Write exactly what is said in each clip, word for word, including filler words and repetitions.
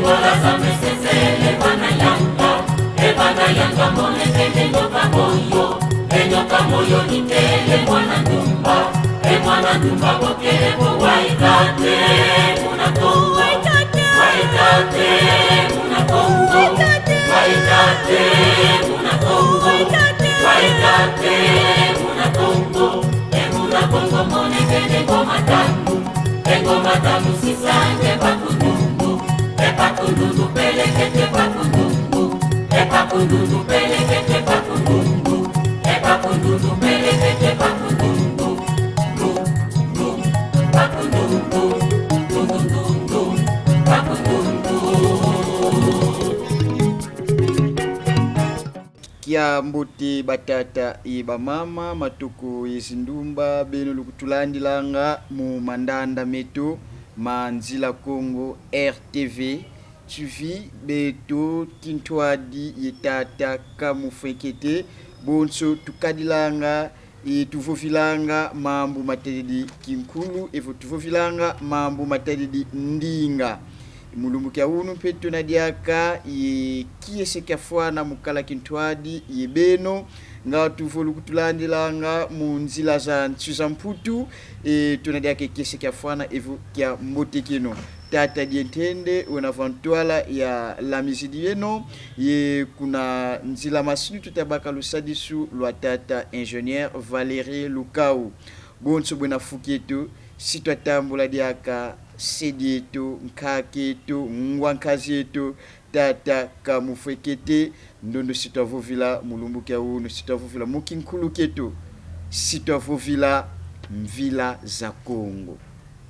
Kola za mesesele mwana yanga, e mwana yanga monekene nyoka moyo, e nyoka moyo nikele mwana ndumba, e mwana ndumba bokele bo Waitate muna Kongo, Waitate muna Kongo, Waitate muna Kongo, Waitate muna Kongo, e muna Kongo monekene ngoma tamu, e ngoma tamu sisa nge bakundundu. E bakundundu pelekete bakundundu. E bakundundu pelekete bakundundu. E bakundundu pelekete bakundundu. Ndu, ndu, bakundundu. Ndu, ndu, ndu, bakundundu. Kiambote batata ye bamama, matoko ye zindumba, beno lukutulandilanga mu mandanda meto ma Nzila Kongo R T V. Tuvi beto kintwadi ye tata Kamufwekete, bonso tukadilanga, e tuvovilanga mambu matadidi kinkulu, evo tuvovilanga mambu matadidi ndinga. Mu lumbu kia unu mpe tuna diaka ye kiese kiafwana mu kala kintwadi ye beno, nga tuvo lukutulandilanga mu nzila za nsi za Mputu, e tuna diaka ye kiese kiafwana evo kiambote kieno. Tata Diantende, wena va ntwala ya lamizidi yeno, ye kuna nzila masini tuta baka lusadisu lwa tata ingénieur Valérie Lukau. Bonso bwena fu kieto, si twatambula diaka se dieto, nkaka eto, ngwa nkazi eto, tata Kamufwekete, ndondo si twavovila mu lumbu kia unu, si twavovila mu kinkulu kieto, si twavovila mvila za Kongo.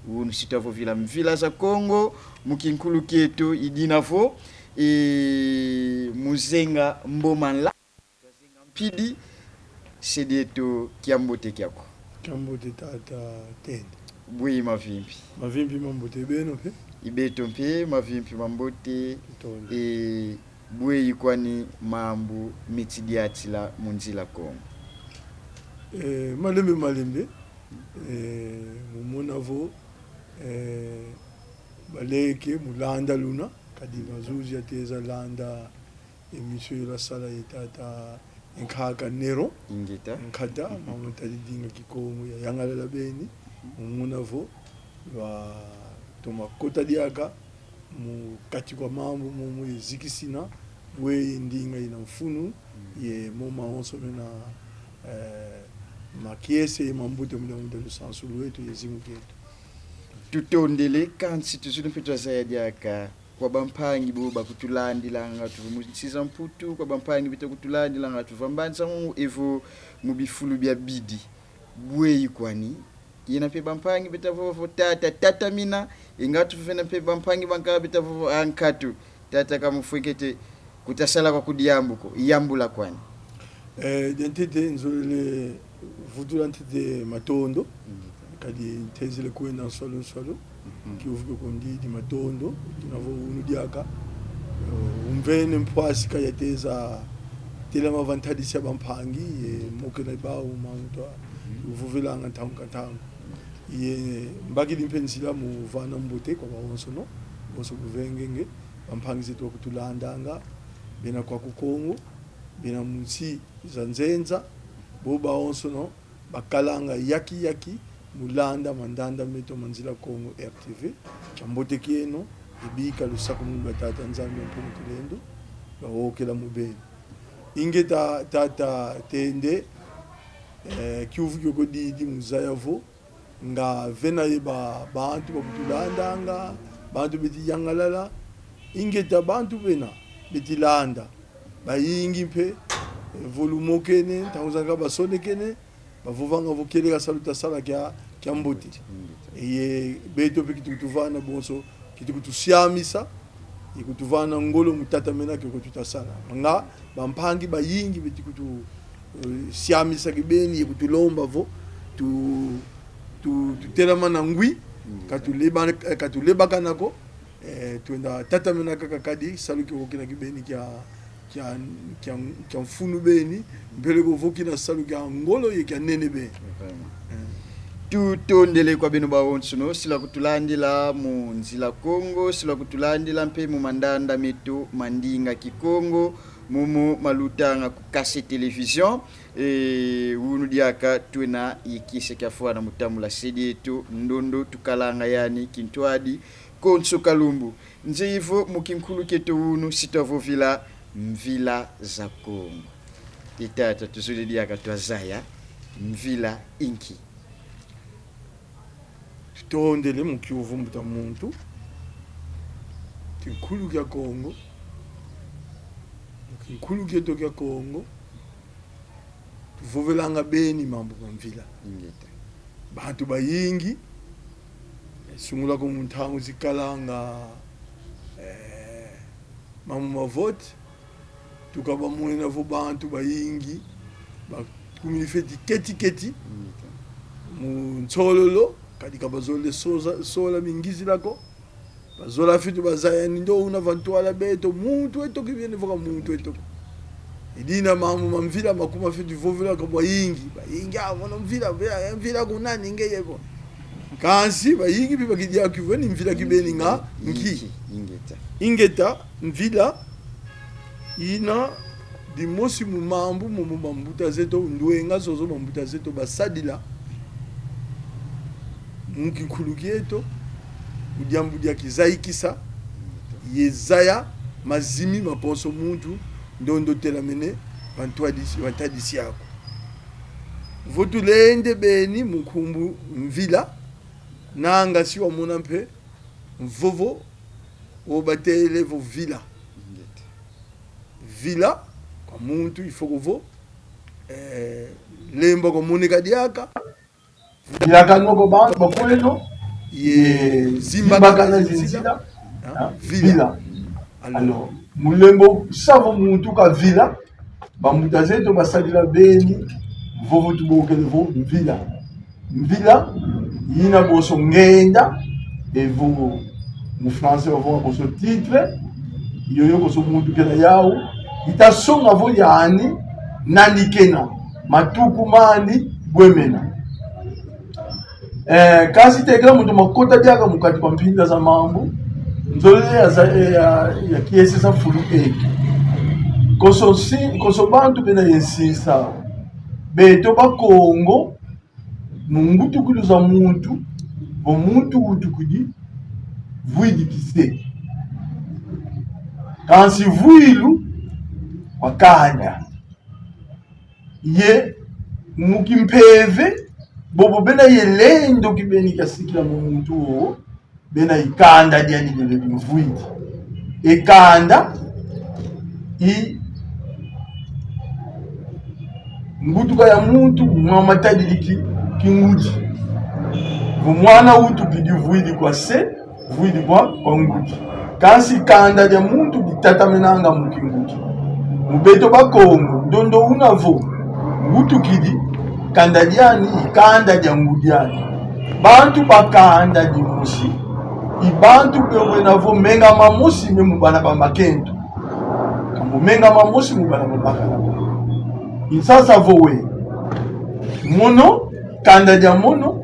Unu si twavovila mvila za Kongo, mu kinkulu kieto, i dina vo, e, mu zenga mboma nla, zenga mpidi, se dieto kiambote kiaku. Kiambote tata Tende. Bweyi mavimpi? Mavimpi mambote, beno mpe? I beto mpe mavimpi mambote. Tutondo. E, bweyi kwani mambu meti diatila mu Nzila Kongo? E, malembe malembe. E, mu mona vo, e, baleke mu landa luna, kadi mazuzi yateza landa émission yo lwasala ye tata nkaka Nero. Ingeta. Nkata, mambu matadidi ndinga Kikongo yayangalala beni. Mu mona vo lwatoma kota diaka mu kati kwa mambu momo ye zikisina bwe ye ndinga yina mfunu, ye mo mawonso mena, eh, makiese ye mambuta mu diambu dia lusansu lweto ye zimu kieto. Tutondele, kansi tuzolo mpe twazaya diaka kwa bampangi bo bakutulandilanga, tuvo mu nsi za Mputu, kwa bampangi beta kutulandilanga, tuvo mbanza mu evo mu bifulu bia bidi. Bweyi kwani? Yena mpe bampangi beta vovo tata, tata mina, inga tuvena mpe bampangi bankaka beta vovo ankatu, tata Kamufwekete, kutasala kwaku diambu ko, yambula kwani. Eh, diantete nzolele vutula ntete matondo. Mm. Kadi ntezele kwenda nswalu nswalu. Mm. Kiuvu kio kondidi matondo. Kina vo unu diaka, eh, umvene mpwasika yateza telama va ntadisi ya bampangi, ye mokena bau mamuta, mm, uvovelanga ntangu ka ntangu. Ye mbakidi mpe nzila mu vana mbote kwa bawonsono, bonso buvengenge, bampangi zeto bakutulandanga, bena kwaku Kongo, bena mu nsi za nzenza, bo bawonsono bakalanga yaki yaki mu landa mandanda meto ma Nzila Kongo R T V. Kiambote kieno, e bika lusakumunu lwa Tata Nzambi Mpungu Tulendo lwawokela mu beno. Ingeta tata Tende, eh, kiuvu kiokio didi mu zaya vo, nga vena ye ba, bantu bakutulandanga, bantu beti yangalala. Ingeta bantu bena beti landa, bayingi mpe, eh, vo lumokene, ntangu zankaka basonekene, bavovanga vo kieleka salu tasala kia, kia mbote. Ye beto mpe keti kutuvana bonso, keti kutusiamisa, ye kutuvana ngolo mu tatamana kiokio tutasala. Nga bampangi bayingi beti kutu, eh, siamisa kibeni ye kutulomba vo tu, tu, tutelamana ngwi, mm, ka tuleba, eh, ka tulebakana ko, eh, twenda tatamana kaka kadi salu kiokio kina kibeni kia, kia, kia, kia mfunu beni, mpeleko vo kina salu kia ngolo ye kia nene beni. Vraiment. Eh. Tutondele kwa beno bawonsono si lwakutulandila mu Nzila Kongo, si lwakutulandila mpe mu mandanda meto ma ndinga Kikongo, momo malutanga ku Kase Télévision. E, wunu diaka twena ye kiese kiafwana mu tambula se dieto, ndondo tukalanga yani kintwadi konso kalumbu. Nzeye vo mu kinkulu kieto wunu si twavovila mvila za Kongo. E tata, tuzolele diaka twazaya mvila i nki? Tutondele mu kiuvu mbuta muntu. Kinkulu kia Kongo, mu kinkulu kieto kia Kongo, tuvovelanga beni mambu ma mvila. Ingeta. Bantu bayingi, e, sungula ko mu ntangu zikalanga, e, mambu ma vote, tuka bamwena vo bantu bayingi bakumini fioti keti-keti, ingeta, mu nsololo, kadi ka bazolele soza-, sola mingizila ko. Bazola fioti bazaya ni ndo una va ntwala beto, muntu eto kibeni vo ka muntu eto. I dina mambu ma mvila makuma fioti vovila kwa bayingi. Bayingi, ah, mono mvila, mvila, mvila kuna ni ngeye ko. Kansi bayingi mpe bakidia kiuvu vo ni mvila kibeni nga nki? Inki? Ingeta. Ingeta, mvila ina dimosi mu mambu momo bambuta zeto, ndwenga zozo bambuta zeto basadila mu kinkulu kieto, mu diambu dia kizayikisa ye zaya mazimi ma konso muntu, ndondo telamene va ntwadisi-, va ntadisi aku. Vo tulende beni mu nkumbu mvila, nanga si wamona mpe mvovo wo batele vo vila. Ingeta. Vila kwa muntu, il faut que vo, eh, lemba kwa moneka diaka. Vila kanwa kwa ba-, bakweno, ye zimbakana zinzila. Ah, vila. Vila. Alors, mu lembo sa vo muntu kavila, bambuta zeto basadila beni mvovo tubokele vo mvila. Mvila ina bonso ngenda, evo mu français bavovanga bonso titre, yoyo konso muntu kena yau, ita songa vo yani nani kena, matuku mani, bwe mena. Eh, kansi tekila muntu makota diaka mu kati kwa mpinda za mambu, nzolele ya za-, ya, ya kiese za fulu eki. Konso si-, konso bantu bena ye nsinsa. Beto Bakongo, mu mbutukulu za muntu, vo muntu wutukidi, vwidi kise. Kansi vwilu kwa kanda. Ye mu kimpeve, bobo bena ye lendo kibeni kia sikila mu muntu wo, bena i kanda diani bebe bimvwidi. E kanda i mbutuka ya muntu, mwa matadidi ki-, kingudi. Vo mwana wutukidi, vwidi kwa se, vwidi kwa, kwa ngudi. Kansi kanda dia muntu ditataminanga mu kingudi. Mu beto Bakongo, ndondo una vo wutukidi, kanda diani i kanda dia ngudi ani. Bantu ba kanda dimosi i bantu bena vo menga mamosi me mu bana ba makento, ka mu menga mamosi mu bana ba bakala. I nsasa vo we, mono, kanda dia mono,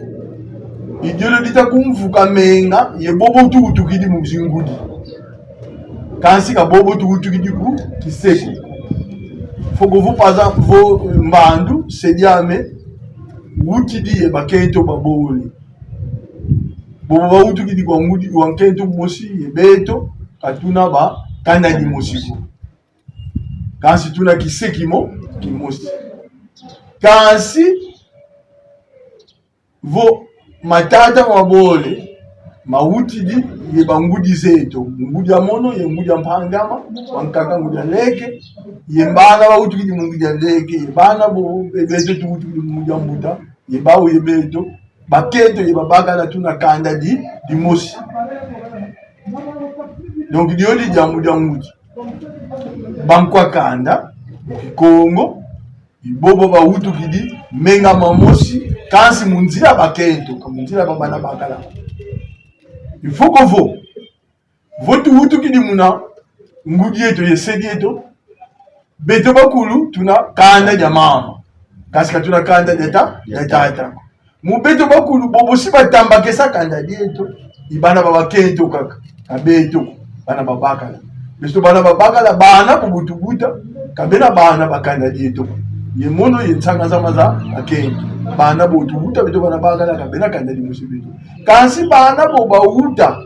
i diolo dita kumvuka menga, ye bobo tu wutukidi mu zingudi. Kansi ka bobo tu wutukidi ku kise ko. Faut que vo paza vo mbandu, se diame, wutidi ye bakento babole. Bobo bawutukidi kwa ngudi, kwa nkento mosi, ye beto, ka tuna ba kanda dimosi ko. Kansi tuna kise kimo-, kimosi. Kansi vo matata mabole mawutidi ye bangudi zeto, ngudi ya mono ye ngudi ya mpangi ama, bankaka ngudi ya nleke, ye bana bawutukidi mu ngudi ya nleke, ye bana bo-, be-, beto tuwutukidi mu ngudi ya mbuta, ye bau ye beto, bakento ye babakala tuna kanda di-, dimosi. Donc, diodi diambu dia ngudi. Bankwa kanda, Kikongo, i bobo bawutukidi menga mamosi, kansi mu nzila bakento, ka mu nzila ba bana bakala. Il faut que vo, vo tuwutukidi muna ngudi eto ye se dieto, beto bakulu tuna kanda dia mama, kansi ka tuna kanda dia ta-, dia tata. Mu beto bakulu, bobo si batambakesa kanda dieto, i bana ba bakento kaka, ka beto ko, bana ba bakala. Beto bana ba bakala, bana bobo tubuta, ka bena bana ba kanda dieto ko. Ye mono ye nsanga zame za bakento. Bana bobo tubuta, beto bana bakala, ka bena kanda dimosi beto. Kansi bana bobo bawuta,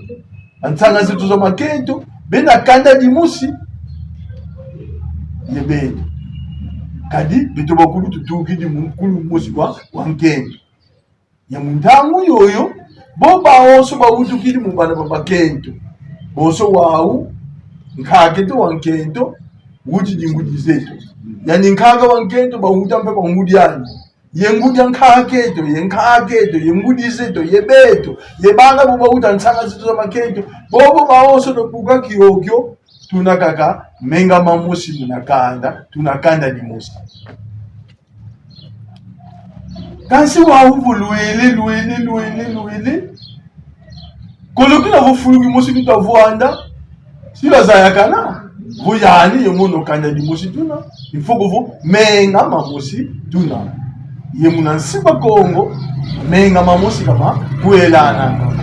bansanga zeto za makento, bena kanda dimosi ye beto. Kadi beto bakulu tutukidi mu nkulu mosi wa, wa nkento. Ya mu ntangu yoyo, bo bawonso bawutukidi mu bana ba bakento. Bonso wau, nkaka eto wa nkento, wutidi ngudi zeto. Yani nkaka wa nkento, bawuta mpe bangudi ani. Ye ngudi a nkaka eto, ye nkaka eto, ye ngudi zeto, ye beto, ye bana bo bawuta nsanga zeto za makento, bobo bawonso lubuka kiokio, tuna kaka menga mamosi muna kanda, tuna kanda dimosi. Kansi wau vo lwele, lwele, lwele, lwele. Kolo kina vo fulu kimosi tuta vwanda, si lwazayakana vo yani ye mono kanda dimosi tuna, il faut que vo menga mamosi tuna. Ye muna nsi ba Kongo, menga mamosi ka makwelana.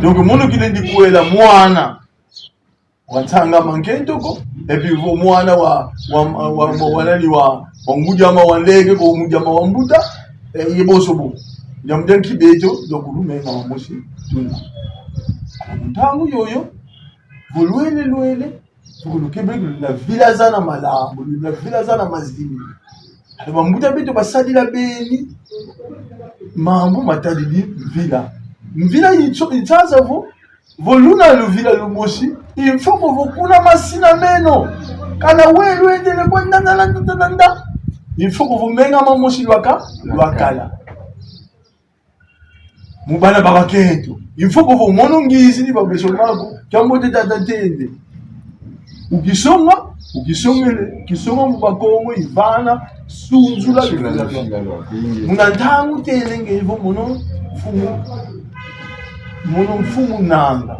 Donc, mono kilendi kwela mwana wa nsanga mankento ko, et puis vo mwana wa, wa, wa, wa, wa nani, wa, wa ngudi ame wa nleke ko, ngudi ame wa mbuta, eh, ye bonso bo. Diambu dia nki beto, donc lumenga mamosi tuna. Ntangu yoyo, vo lwele, lwele, tuku lukebe, luna vilazana malambu, luna vilazana mazimi. Alors bambuta beto basadila beni mambu matadidi mvila. Mvila yitso-, yitsaza vo, vo luna luvila lumosi, il faut que vo kuna masina meno, kana we lwendele kwa nda, nda, nda, nda, nda, il faut que vo menga mamosi lwaka-, lwakala. Mu bana ba bakento. Il faut que vo mono ngizidi ba beso mako, kiambote tata tende. Ukisonga, ukisongele, kisonga mu Bakongo, ivana, sunzula, sunzula luvila lwa. Luvila lwa, ingi. Muna ntangu tele nge vo mono mfumu, mono mfumu nanga.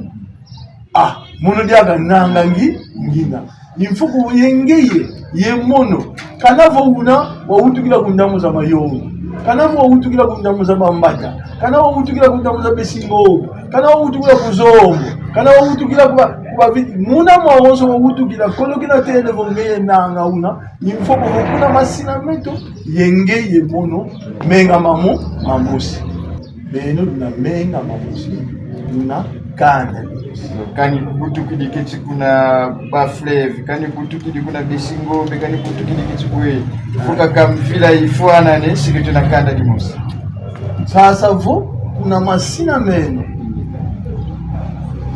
Ah, mono diaka nanga ngi-, ngina. Il faut que ye ngeye, ye mono. Kana vo una wawutukila ku ndambu za Mayombe. Kana vo wawutukila ku ndambu za Bambata. Kana wawutukila ku ndambu za Besingo. Kana wawutukila ku Zombo. Kana wawutukila ku ba, ku ba vi-, muna mawonso wawutukila, kolo kina tele vo ngeye nanga una. Il faut que vo kuna masina meto, ye ngeye mono, menga mamo-, mamosi. Beno luna menga mamosi, luna kanda dimosi. Kani butukidi keti kuna Bas-Fleuve, kani butukidi kuna Besi-Ngombe, kani butukidi keti kwe. Vo kaka mvila ifwanane, si ke tuna kanda dimosi. Sasa vo, kuna masina meno.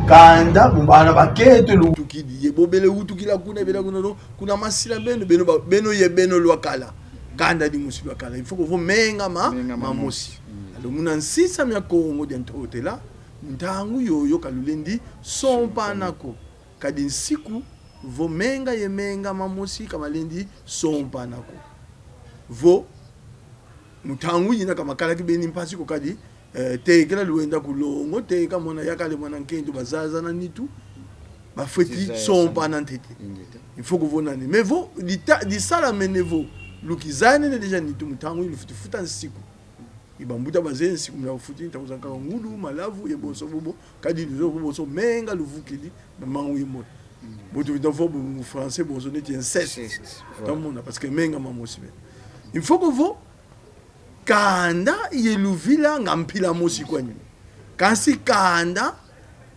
Kanda, mu bana bakento luwutukidi, ye bo bele wutukila kuna, bele kuna, no, kuna masina meno, beno ba, beno ye beno lwakala. Kanda dimosi lwakala. Il faut que vo menga ma-, menga mamosi. Mamosi. Mm. Alors, muna nsi zame ya Kongo dia Ntotela, ntangu yoyo ka lulendi sompana ko. Kadi nsiku, vo menga ye menga mamosi ka malendi sompana ko. Vo, mu ntangu yina ka makala kibeni mpasi ko kadi, eh, tekela lwenda ku longo, teka mwana yakala mwana nkento, bazayazana nitu, bafweti sompana ntete. Ingeta. Il faut que vo nani. Mais vo, dita-, disalamene vo, lukizayanene déjà nitu mu ntangu yi lufweti futa nsiku. I bambuta bazeye nsiku muna futi, ntangu za nkaka ngulu, malavu, ye bonso bobo, kadi luzo bobo so menga luvukidi, ba mangu ye mono. Mm. Bo tuvita vo bu mu français, bonso neti inceste. Inceste, voilà. Tamona, parce que menga mamosi bena. Il faut que vo, kanda ye luvila nga mpila mosi kwani. Kansi kanda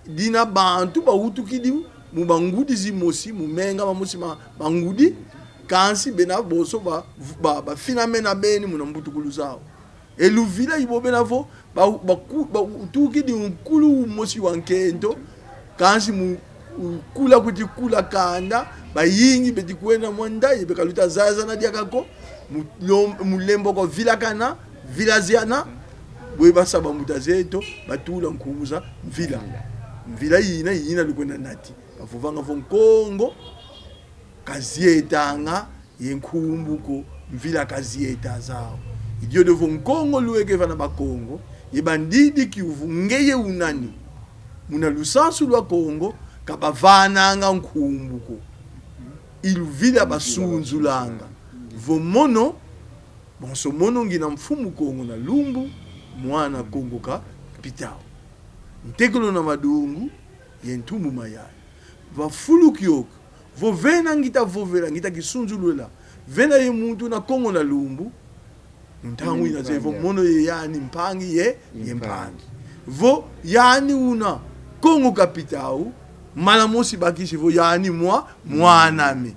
dina bantu bawutukidi mu bangudi zimosi, mu menga mamosi ma, mangudi, kansi bena bonso ba, ba, bafinamena beni muna mbutukulu zau. E luvila i bo bena vo, ba, ba ku-, ba utukidi nkulu umosi wa nkento, kansi mu, mu kula kuti kula kanda, bayingi beti kwenda mwa nda, ye beka luta zayazana diaka ko, mu lom-, mu lembo kwa vilakana, vilaziana, bwe basa bambuta zeto, batula nkumbu za mvila. Mvila yina, yina lukwenda nati. Bavovanga vo Nkongo kazietanga ye nkumbu ko, mvila kazieta zau. I diodio vo Nkongo lweke vana Bakongo, ye bandidi kiuvu ngeye unani. Muna lusansu lwa Kongo, ka bavananga nkumbu ko. I luvila basunzulanga. Vo mono, bonso mono ngina mfumu Kongo na lumbu, mwana Kongo ka Pitau. Ntekolo na Madungu ye Ntumbu Mayala. Va fulu kiokio, vo vena ngita vovela, ngita kisunzulula, vena ye muntu una Kongo na Lumbu, ntangu ina zeye vo mono ye yani mpangi ye, ye mpangi. Vo yani una Kongo ka Pitau, mbala mosi bakisi vo yani mwa, mwan'ame.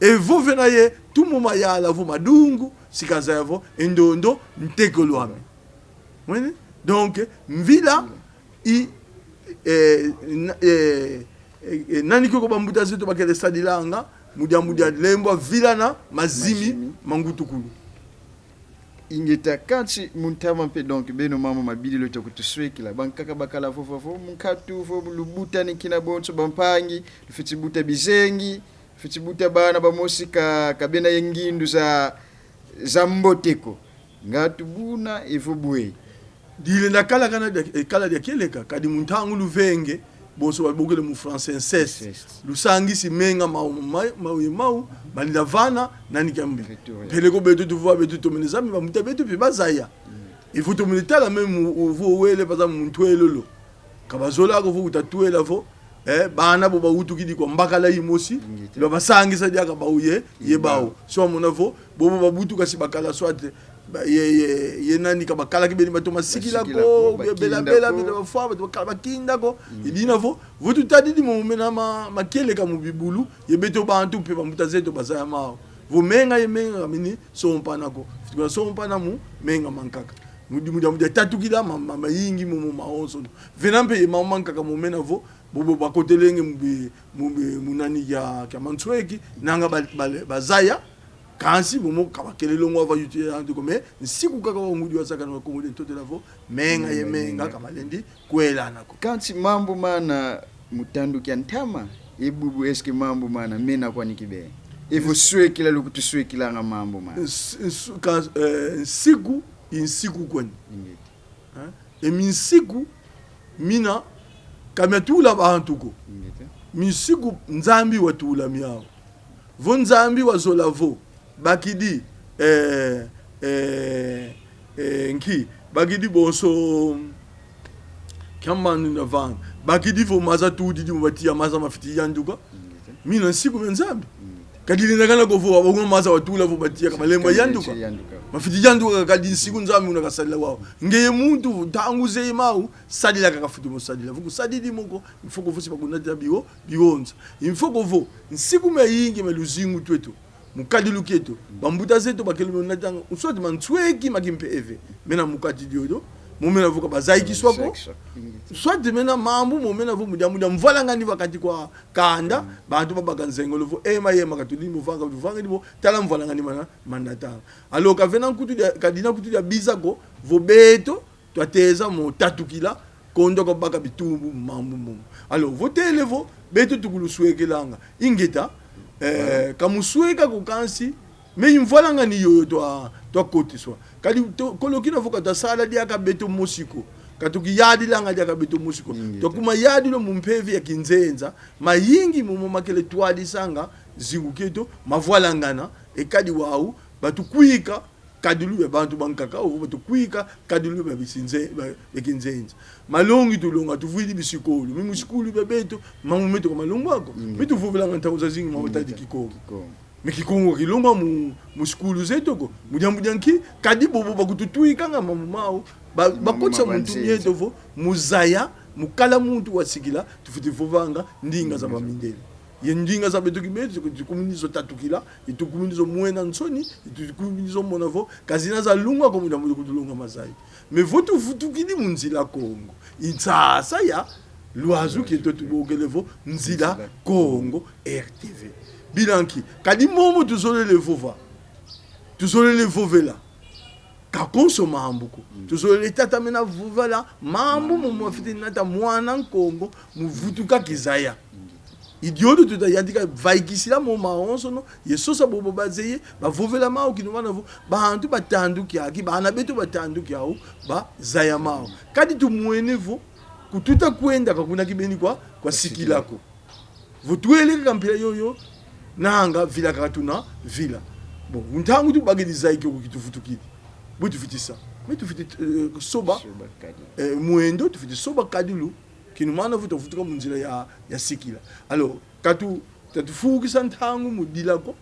Evo vena ye Ntumbu Mayala vo Madungu, si kazaya vo e ndondo ntekolo ame. Mwene? Donc, mvila i, eh, na-, eh, eh, eh, nani kiokio bambuta zeto bakele sadilanga, mu dia, mu dia lembwa vilana mazimi, mazimi ma nkutukulu. Ingeta, kansi mu ntama mpe, donc, beno mambu mabidi lweti kutuswekila. Bankaka bakala vova vo, mu nkatu vo, mu lubuta ni kina bonso bampangi, lufweti buta bizengi, lufweti buta bana bamosi ka, ka bena ye ngindu za, za mbote ko. Nga tubuna evo bwe. Dilenda kala kana dia, eh, kala dia kieleka, kadi mu ntangu luvenge, bonso babokele mu français inceste. Inceste. Lusangisi menga mau, mai-, mau ye mau, balenda vana, nani kiambi. Effectivement. Mpeleko beto tuvova, beto tomene zaya, mais bambuta beto mpe bazaya. Mm. Il faut tomene tala même mu, vo wele, par exemple, mu ntwelolo. Ka bazola ko vo uta twela vo, eh, bana bo bawutukidi kwa mbakala yimosi, ingeta, lwabasangisa diaka bau ye, ye bau. Bau. Si wamona vo, bobo babutuka si bakala soit, ba, ye, ye, ye nani ka bakala kibeni bato masikila ko, basikila ko, ye bela, bakinda bela, ko. Bela bafwa, bato bakala bakinda ko. Ingeta. I dina vo, vo tutadidi mo mena ma, ma kieleka mu bibulu, ye beto bantu mpe bambuta zeto bazaya mau. Vo menga ye menga mini sompana ko. Fweti kuna sompana mu menga mankaka. Mu di-, mu dia, mu dia tatukila ma, ma, mayingi momo mawonso. Vena mpe ye ma, mankaka mo mena vo, bobo bakotelenge mu bi-, mu bi-, mu nani ya, kia mansweki, nanga ba, ba, bazaya, kansi momo ka bakele longwa va yuti ya ntu ko, mais nsiku kaka wa ngudi wasakana wa Kongo dia Ntotela vo, menga ye menga, menga ye menga, ka malendi kwelana ko. Kansi mambu mana mu tandu kia ntama, e bubu, est-ce que mambu mana mena kwani kibeni? Evo swekila lukutuswekilanga mambu mana. Ns-, ns-, ka-, eh, nsiku, i nsiku kwani. Ingeta. Hein? E minsiku mina ka miatula bantu ko. Ingeta. Minsiku Nzambi watula miau. Vo Nzambi wazola vo, bakidi, eh, eh, eh, nki, bakidi bonso, kiamanu na vana. Bakidi vo maza tudidi mu batiya, maza mafweti yanduka. Ingeta. Mina nsiku mia Nzambi. Ingeta. Ka dilenda kana ko vo, abongo maza watula vo batiya, ka malembwa yanduka. Ka malembwa yanduka. Mafweti yanduka, kadi nsiku Nzambi una kasadila wau. Ngeye muntu, ntangu zeye mau, sadila kaka fweti mo sadila. Vo kusadidi mo ko, il faut que vo si bakunatila bio, bionza. Il faut que vo, nsiku miayingi mia luzingu lweto, mu kadilu kieto, bambuta zeto bakele mo natanga, soit mansweki ma kimpeve mena mu kati diodio, mo mena vo ka bazayikiswa ko, soit mena mambu mo mena vo mu dia, mu dia mvwalangani va kati kwa kanda, bantu babaka nzengolo vo, ema, ema, ka tudi mo vanga, tuvangidi mo, tala mvwalangani mana, manatanga. Alors, ka vena nkutu dia, ka dina nkutu dia biza ko, vo beto, twateza mo tatukila, kondwa kwa baka bitumbu, mambu momo. Alors, vo tele vo, beto tukuluswekelanga. Ingeta, eh, ka mu sweka ko kansi, mais i mvwalangani yoyo twa, twakotiswa. Kadi to-, kolo kina vo ka twasala diaka beto mosi ko. Ka tukiyadilanga diaka beto mosi ko. Ingeta. Twakuma yadilu mu mpeve ya kinzenza, mayingi momo makele twadisanga zingu kieto, mavwalangana, e kadi wau, batukwika, kadilu bia bantu bankaka, ovo batukwika kadilu bia bisinze-, bia, bia kinzenza. Malongi tulonga, tuvwidi bisikulu. Mi mu sikulu bia beto, mambu meto ka malongwa ko. Ingeta. Mi tuvovelanga ntangu zazingi mambu matadidi Kikongo. Kikongo. Mi Kikongo kilongwa mu, mu sikulu zeto ko. Mu diambu dia nki? Kadi bobo bakututwikanga mambu mau. Ba, mambu bakotisa ma mu ntu banzenza. Mieto vo, mu zaya, mu kala muntu wasikila, tufweti vovanga ndinga za bamindele. Ye ndinga za beto kibeto, tukumini zo tatukila, ye tukumini zo mwena nsoni, ye tukumini zo mona vo, ka zina za lunga ko mu diambu dia kutulonga mazayi. Mais vo tuvutukidi mu Nzila Kongo, i nsasa ya lwazu kieto tubokele vo Nzila Kongo R T V. Bila nki, kadi momo tuzolele vova, tuzolele vovela. Ka konso mambu ko. Mm. Tuzolele tatamena vovela mambu momo mafweti nata mwana Nkongo mu vutuka kizaya. Mm. I diodio tuta yantika vaikisila mo mawonsono, ye sosa bobo bazeye, bavovela mau kino vana vo, bantu ba tandu kiaki, bana beto ba tandu kiau, bazaya mau. Kadi tumwene vo, ku tuta kwenda ka kuna kibeni kwa, kwa sikila ko. Vo twele kaka mpila yoyo, nanga vila kaka tuna vila. Bon, ntangu tubakidi zayi kiokio kituvutukidi. Bwe tufweti sa? Mais tufwete, eh, soba, Soba kadi. Eh, mwendo, tufwete soba kadilu, kinumana vo twavutuka mu nzila ya, ya sikila. Alors, ka tu, ka tufukisa ntangu mu dila ko,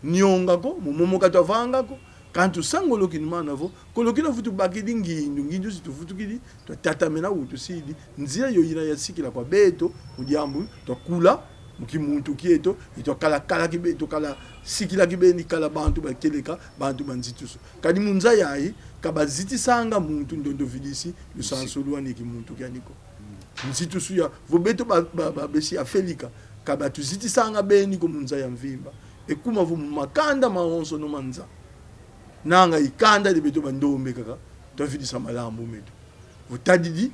nyonga ko, mu momo ka twavanga ko, kansi sa ngolo kinumana vo, kolo kina vo tubakidi ngindu, ngindu si tuvutukidi, twatatamena utusidi, nzila yoyina ya sikila kwa beto, mu diambu, twakula, mu kimuntu kieto, i twakala, kala kibe-, twakala sikila kibeni, kala bantu ba kieleka, bantu ba nzitusu. Kadi mu nza yayi, ka bazitisanga muntu ndondo vidisi lusansu lwani, kimuntu kiani ko. Nzitusu ya, vo beto ba, ba, ba, besi Afelika, ka batuzitisanga beni ko mu nza ya mvimba. E kuma vo mu makanda mawonsono ma nza, nanga i kanda di beto bandombe kaka, twavidisa malambu meto. Vo tadidi,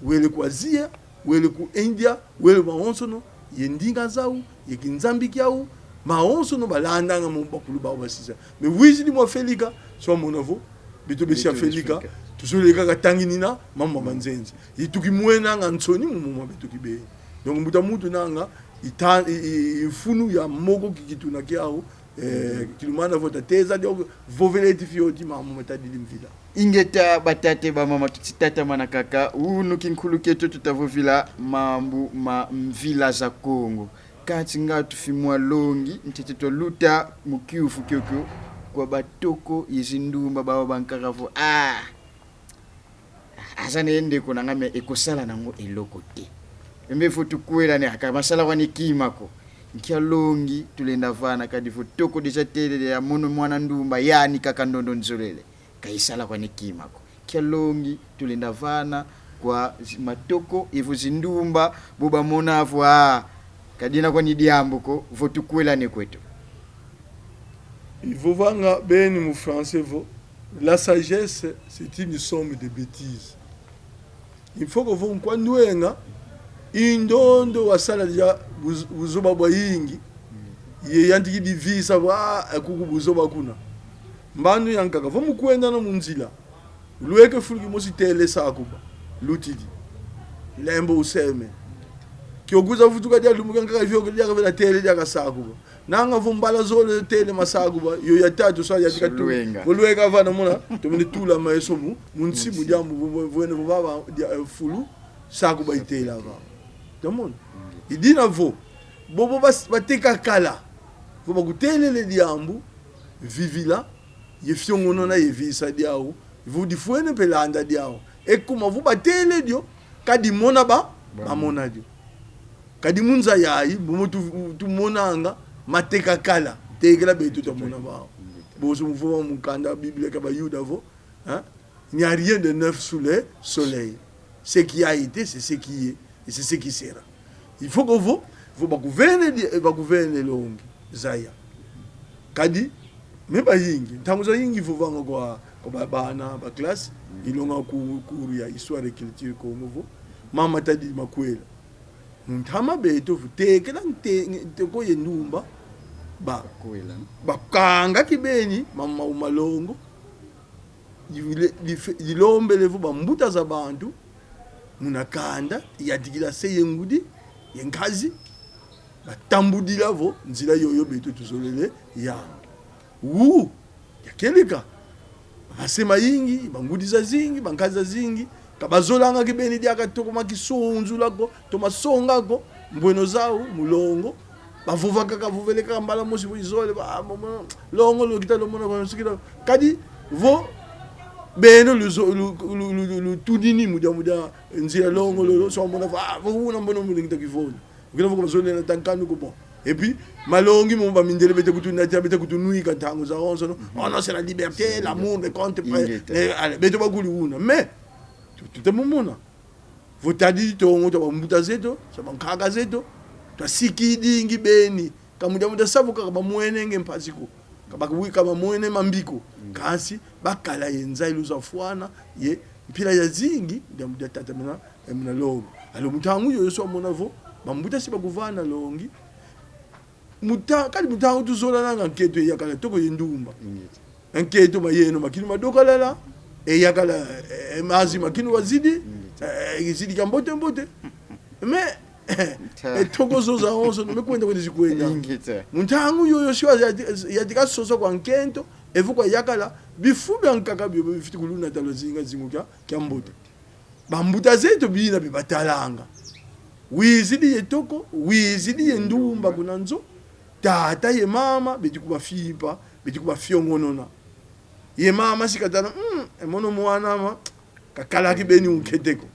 wele ku Azia, wele ku India, wele mawonsono, ye ndinga zau, ye kinzambi kiau, mawonsono balandanga mo bakulu bau basisa. Mais wizidi mu Afelika, si wamona vo, beto besi Beto besi Afelika, Afelika. tuzolele kaka tangina mambu ma nzenzi. Ye tukimwenanga nsoni mu moma beto kibeni. Donc mbuta muntu nanga, ita-, i, i, i mfunu ya moko kikituna kiau, eh, kinumana vo tateza dio vovela eti fioti mambu matadidi mvila. Ingeta, batata, bamama, tutitatamana kaka. Unu kinkulu kieto tutavovila mambu ma mvila za Kongo. Kansi nga tufimwa longi, ntete twaluta mu kiuvu kiokio kwa batoko ye zindumba bau bankaka vo: ah, aza nde ndeko na nga, mais e kusala na ngo eloko te. Mbe vo tukwelane, aka masala kwani kima ko. Nkia longi tulenda vana kadi vo toko déjà telele ya mono mwana ndumba, yani kaka ndondo nzolele, ka isala kwani kima ko? Nkia longi tulenda vana kwa zi-, matoko evo zindumba, bo bamona vo, ah, ka dina kwani diambu ko, vo tukwelane kweto? I vovanga beni mu français vo, la sagesse, c'est une somme de bêtises. Il faut que vo nkwa ndwenga, i ndondo wasala dia buz-, buzoba bwayingi, ye yantikidi visa vo, ah, kuku buzoba kuna. Mbandu ya nkaka, vo mu kwendana mu nzila, lweke fulu kimosi tele sakuba, lutidi. Lembo useme. Kio kwiza vutuka dia lumbu kia nkaka, vioka diaka vela tele diaka sakuba. Nanga vo mbala zole tele masakuba, yo ya tatu sa ya tika tu. Lwenga. Vo lweka vana mona, tomene tula meso mu, mu nsi mu diambu, vo, vo, vo, vo, vava, dia, eh, fulu, sakuba itela va. Tomona? I dina vo, bobo bas-, bateka kala. Vo bakutelele diambu, vivila, ye fiongonona ye visa diau, vo difwene mpe landa diau. E kuma vo batele dio, ka dimona ba, Ba. Bamona dio. Kadi mu nza yayi, bu mu tu-, tumonanga, mateka kala, tekela beto twamona bau. Bonso mu vova mu mukanda Biblia kia Bayuda vo, hein? Il n'y a rien de neuf sous le soleil. Ce qui a été, c'est ce qui est, et c'est ce qui sera. Il faut que vo, vo bakuvene di-, bakuvene longi, zaya. Kadi, me bayingi, ntangu zayingi vovanga kwa, kwa ba-, bana, ba classe, ilonga ku-, cours ya histoire et culture Kongo vo, mama tadi makwela. Mu ntama beto vo tekela nte-, nteko ye ndumba, ba-, Kwela. bakanga kibeni, mama malongo, dile-, dife-, dilombele vo bambuta za bantu, muna kanda, yantikila se ye ngudi, ye nkazi, batambudila vo nzila yoyo beto tuzolele ya. Wu, ya kieleka. Mase mayingi, bangudi zazingi, bankazi zazingi, ka bazolanga kibeni diaka toma kisunzula ko, toma songa ko, mbweno zau, mulongo, bavova kaka, vovele kaka mbala mosi vo izole, ba, mo-, mo-, longo lo kita lo mona kwa sikila. Kadi, vo, beno luzo-, lu-, lu-, lu-, lu-, lutunini mu dia, mu dia nzila longo lo, lo, so mona, va, vo una mbono mu lingita kivoni. Ukina vo ka bazolele na tankanu ko, bon. Et puis, malongi mo bamindele bete kutunata, bete kutunwika ntangu zawonso, no? Oh non, c'est la liberté, l'amour ne compte pas. Ingeta. Eh, allez, beto bakuli una. Mais, tu, tu te mumuna. Vo tadi tongo twa bambuta zeto, twa bankaka zeto, twasikidingi beni. Ka mu dia, mu dia sa vo kaka bamwenenge mpasi ko. Ka ba-, ka bamwene mambi ko. Kansi, bakala ye nza iluzafwana, ye mpila yazingi, dia, dia tatamena, eh, muna longo. Alors, mu ntangu yoyo si wamona vo, bambuta si bakuvana longi. Muta-, kadi mu ntangu tuzolananga nkento yakala toko ye ndumba. Nkento mayeno makinu madokalala, e yakala, eh, mazi makinu wazidi, eh, izidi kia mbote mbote. Mais, e toko zo zawonso, me kwenda kwenda zikwenda. Ingeta. Mu ntangu yoyo si wa yati-, yantika sosa kwa nkento, Evo kwa yakala, bifu bia nkaka bio bifwete kulunata lwazinga zingu kia, kia mbote. Bambuta zeto bina bibatalanga. Wizidi ye toko, wizidi ye ndumba kuna nzo, tata ye mama beti kubafimpa, beti kubafiongonona. Ye mama si katala: "Mm, e mono mwana ama, kakala kibeni unkete ko."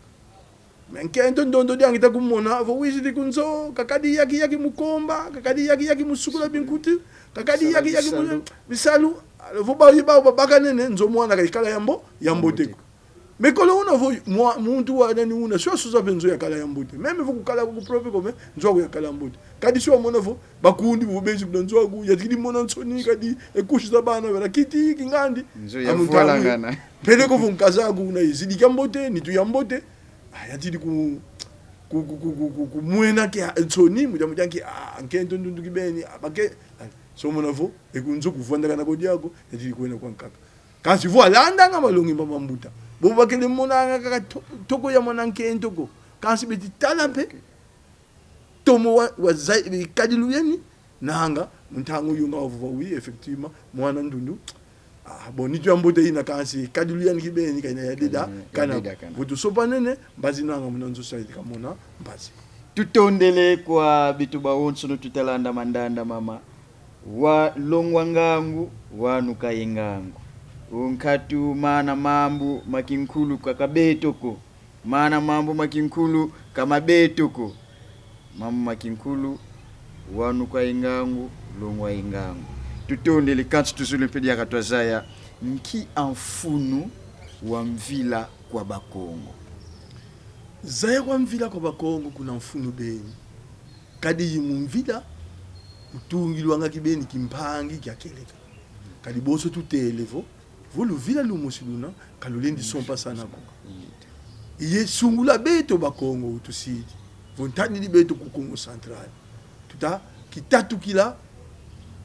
Mais nkento ndondo diangi ta kumona vo wizidi ku nzo, kakadi yaki yaki mu komba, kakadi yaki yaki mu sukula binkuti, kakadi yaki yaki mu bisalu. Bisalu. Alors, vo ba, ba, ba, bakanene, nzo mwana ka ikala ya mbo, ya mbote ko. Mais kolo una vo mwa-, muntu wa nani una, si wasuza mpe nzo yakala ya mbote. Même vo kukala ku propre ko, mais nzo aku yakala ya mbote. Kadi si wamona vo bakundi vo bezi kuna nzo aku, yatikidi mona nsoni, kadi e couche za bana bela kiti, kingandi. Nzo ya muntu amu vwalangana. Peleko vo nkaza aku una izidi kia mbote, nitu ya mbote. Ah, yatidi ku, ku, ku mwena kia nsoni, mu diambu dia nki, ah, nkento ndundu kibeni, ah, bake, ah, si wamona vo, e ku nzo kuvwandakana ko diaku, yatidi kwenda kwa nkaka. Kansi vo alandanga malongi ma bambuta, bo bakele monanga kaka to-, toko ya mwana nkento ko. Kansi beti tala mpe tomo wa, wa zai-, kadilu yeni, nanga mu ntangu yunga wavova: oui, effectivement, mwana ndundu. Ah, bon, nitu ya mbote ina, kansi kadilu yandi kibeni ka ina ya deda, kana. Deda kana. Vo tusopanene, mbazi nanga muna nzo sa iti kamona mbazi. Tutondele kwa beto bawonsono tutalanda mandanda mama. Wa longwa ngangu, wa nuka ye ngangu. O nkatu mana mambu ma kinkulu ka ka beto ko. Mana mambu ma kinkulu ka ma beto ko. Mambu ma kinkulu, wa nuka ye ngangu, longwa ye ngangu. Tutondele, kansi tuzolele mpe diaka twazaya nki amfunu wa mvila kwa Bakongo. Zaya kwa mvila kwa Bakongo kuna mfunu beni. Kadi yi mu mvila, utungilwanga kibeni kimpangi kia kieleka. Kadi bonso tutele vo, vo luvila lumosi luna, ka lulendi sompasana ko. Ye sungula beto Bakongo utusidi. Vo ntadidi beto ku Kongo Central, tuta kitatukila,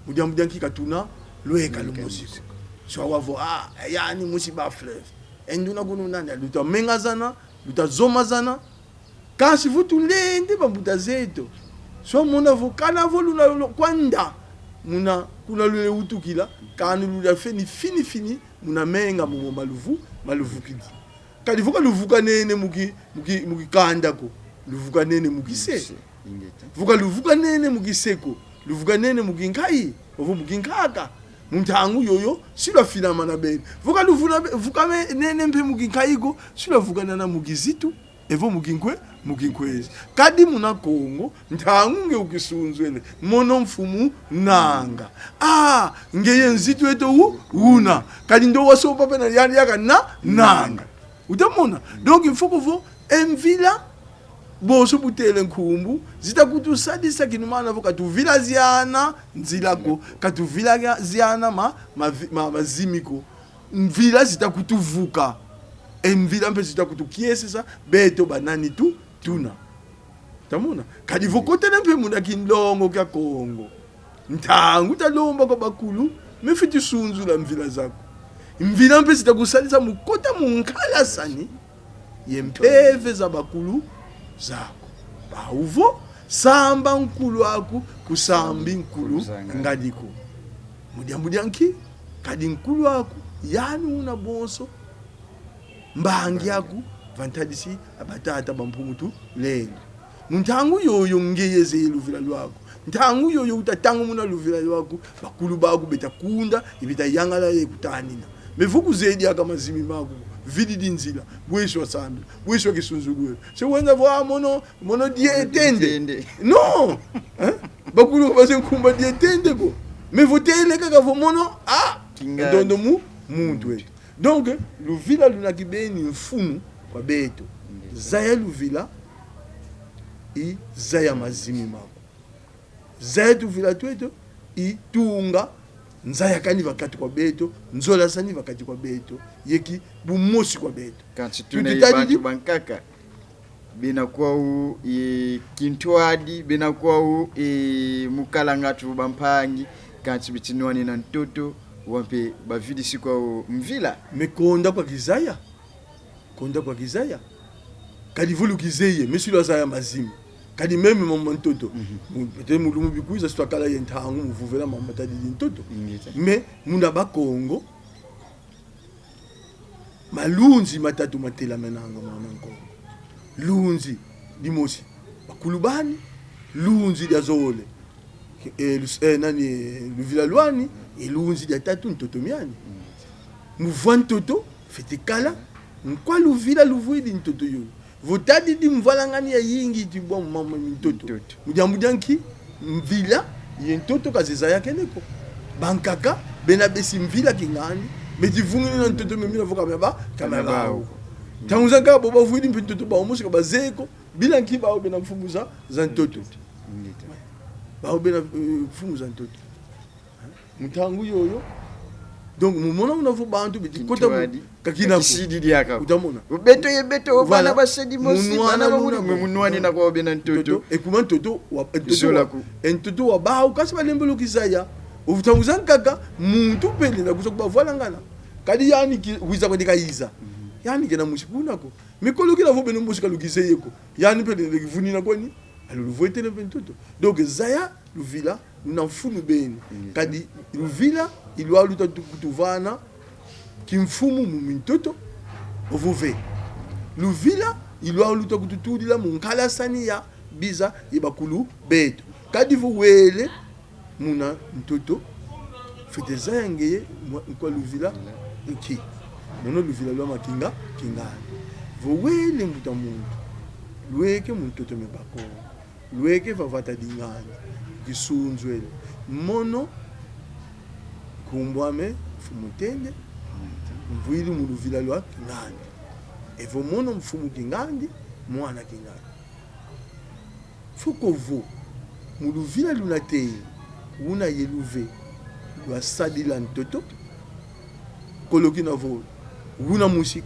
mu diambu dia nki ka tuna lweka lumosi ko. Si wawa vo, ah, yani musi Bas-Fleuve. E nduna kunu nani, luta mengazana, luta zomazana. Kansi vo tulendi bambuta zeto, si wamona vo kana vo luna lo-, kwanda muna kuna lwele wutukila, kani lula feni fini fini muna menga momo ma luvu-, ma luvukidi. Kadi vo ka luvukanene mu ki-, mu ki-, mu kikanda ko, luvukanene mu kise. Mu kise, ingeta. Vo ka luvukanene mu kise ko, luvukanene mu kinkayi, ovo mu kinkaka. Mu ntangu yoyo, si lwafinamana beni. Vo ka luvuna be-, vukanene mpe mu kinkayi ko, si lwavukanana mu kizitu, evo mu kinkwe-, mu kinkwezi. Kadi muna Kongo, ntangu nge ukisunzwele, mono mfumu nanga. Ah, ngeye nzitu eto u-, una. Kadi ndo wasompa mpe na yandi yaka na-, nanga. Uta mona? Donc, il faut que vo, e mvila, bonso butele nkumbu, zita kutusadisa kinumana vo ka tuvilaziana nzila ko, ka tuvilaziana ma-, ma-, ma-, mazimi ko. Mvila zita kutuvuka. E mvila mpe zita kutukiesesa, beto banani tu-, tuna. Tamona? Kadi vo kotele mpe muna kinlongo kia Kongo, ntangu talomba kwa bakulu, me fweti sunzula mvila zaku. Mvila mpe zita kusadisa mu kota mu nkalasani ye mpeve za bakulu zaku. Bau vo, samba nkulu aku, kusambi nkulu ngani ko. Mu diambu dia nki? Kadi nkulu aku, yani una bonso mbangi aku, va ntadisi a batata ba Mpungu Tulendo. Mu ntangu yoyo ngeye zeye luvila lwaku. Ntangu yoyo uta tangumuna luvila lwaku, bakulu baku beta kunda, ye beta yangala ye kutanina. Mais vo kuzeye diaka mazimi maku, vididi nzila, bweso wa sambila, bweso wa kisunzululu. Se wenda vo, ah, mono, mono dia etende. Etende. Non! Hein? Bakulu baze nkumbu dia etende ko. Mais vo tele kaka vo mono, ah, kingandi. Ndondo mu, muntu eto. Donc, luvila luna kibeni mfunu kwa beto. Ndio. Zaya luvila, i zaya mazimi maku. Zaya tuvila tweto, i tunga nzayakani va kati kwa beto, nzolasani va kati kwa beto, ye kibumosi kwa beto. Kansi tuna ye bantu bankaka, bena kwau e kintwadi, bena kwau e mu kala ngatu bampangi, kansi beti nwanina ntoto, wau mpe bavidisi kwau mvila. Mais konda kwa kizaya. Konda kwa kizaya. Kadi vo lukizeye, mais si lwazaya mazimi. Kadi même mambu ma ntoto. Mhm. Mu-, peut-être mu lumbu kikwiza si twakala ye ntangu mu vovela mambu matadidi ntoto. Ingeta. Mais muna Bakongo, malunzi matatu matelamenanga mwana Nkongo. Lunzi dimosi, bakulu bani, lunzi dia zole, e, lus-, e, nani, luvila lwani, e lunzi dia tatu, ntoto miani. Mu vwa ntoto, fwete kala nkwa luvila luvwidi ntoto yoyo. Vo tadidi mvwalangani ya yingi ti bwa mama mi ntoto. Ntoto. Mu diambu dia nki? Mvila ye ntoto ka zizayakene ko. Bankaka bena besi mvila kingandi, beti vunginina ntoto mio mina vo ka mia ba, ka mia bawu. Ntangu zankaka bo bavwidi mpe ntoto bawu mosi ka bazeye ko. Bila nki? Bawu bena mfumu za, za ntoto. Ingeta. Bawu bena, eh, mfumu za ntoto. Mu ntangu yoyo. Donc, mu mona una vo bantu beti kota mu, kintwadi, ka kina ko. Ka kisidi diaka ko. Uta mona. Beto ye beto, voilà, bana ba se dimosi, mu nwana bana ba luna muli, ko. Mu nwanina kwa bena ntoto. Ntoto, e kuma ntoto wa, e ntoto wa, zola ko. E ntoto wa bawu, kansi balembolo kizaya. Vo ntangu zankaka, muntu mpe lenda kwiza kubavwalangana. Kadi yani ki-, wiza kwandi kayiza. Mhm. Yani kena musi kuna ko. Mais kolo kina vo beno mosi ka lukizeye ko. Yani mpe lenda kivunina kwani. Alors, luvwetele mpe ntoto. Donc, zaya luvila luna mfunu beni. Mm. Kadi luvila i lwaluta tu-, kutuvana kimfumu mu mintoto, ovo ve. Luvila i lwaluta kututudila mu nkalasani ya biza ye bakulu beto. Kadi vo wele muna ntoto, fwete zaya ngeye mwa-, nkwa luvila nki. Mono luvila lwa makinga, kingandi. Vo wele mbuta muntu, lweke mu ntoto mia Bakongo. Lweke va vata di ngani, kisunzwele. Mono, nkumbu ame Mfumu Tende, mvwidi mu luvila lwa kingandi. Evo mono mfumu kingandi, mwana kingandi. Faut que vo, mu luvila luna tei, una ye luve, lwasadila ntoto, kolo kina vo, una musi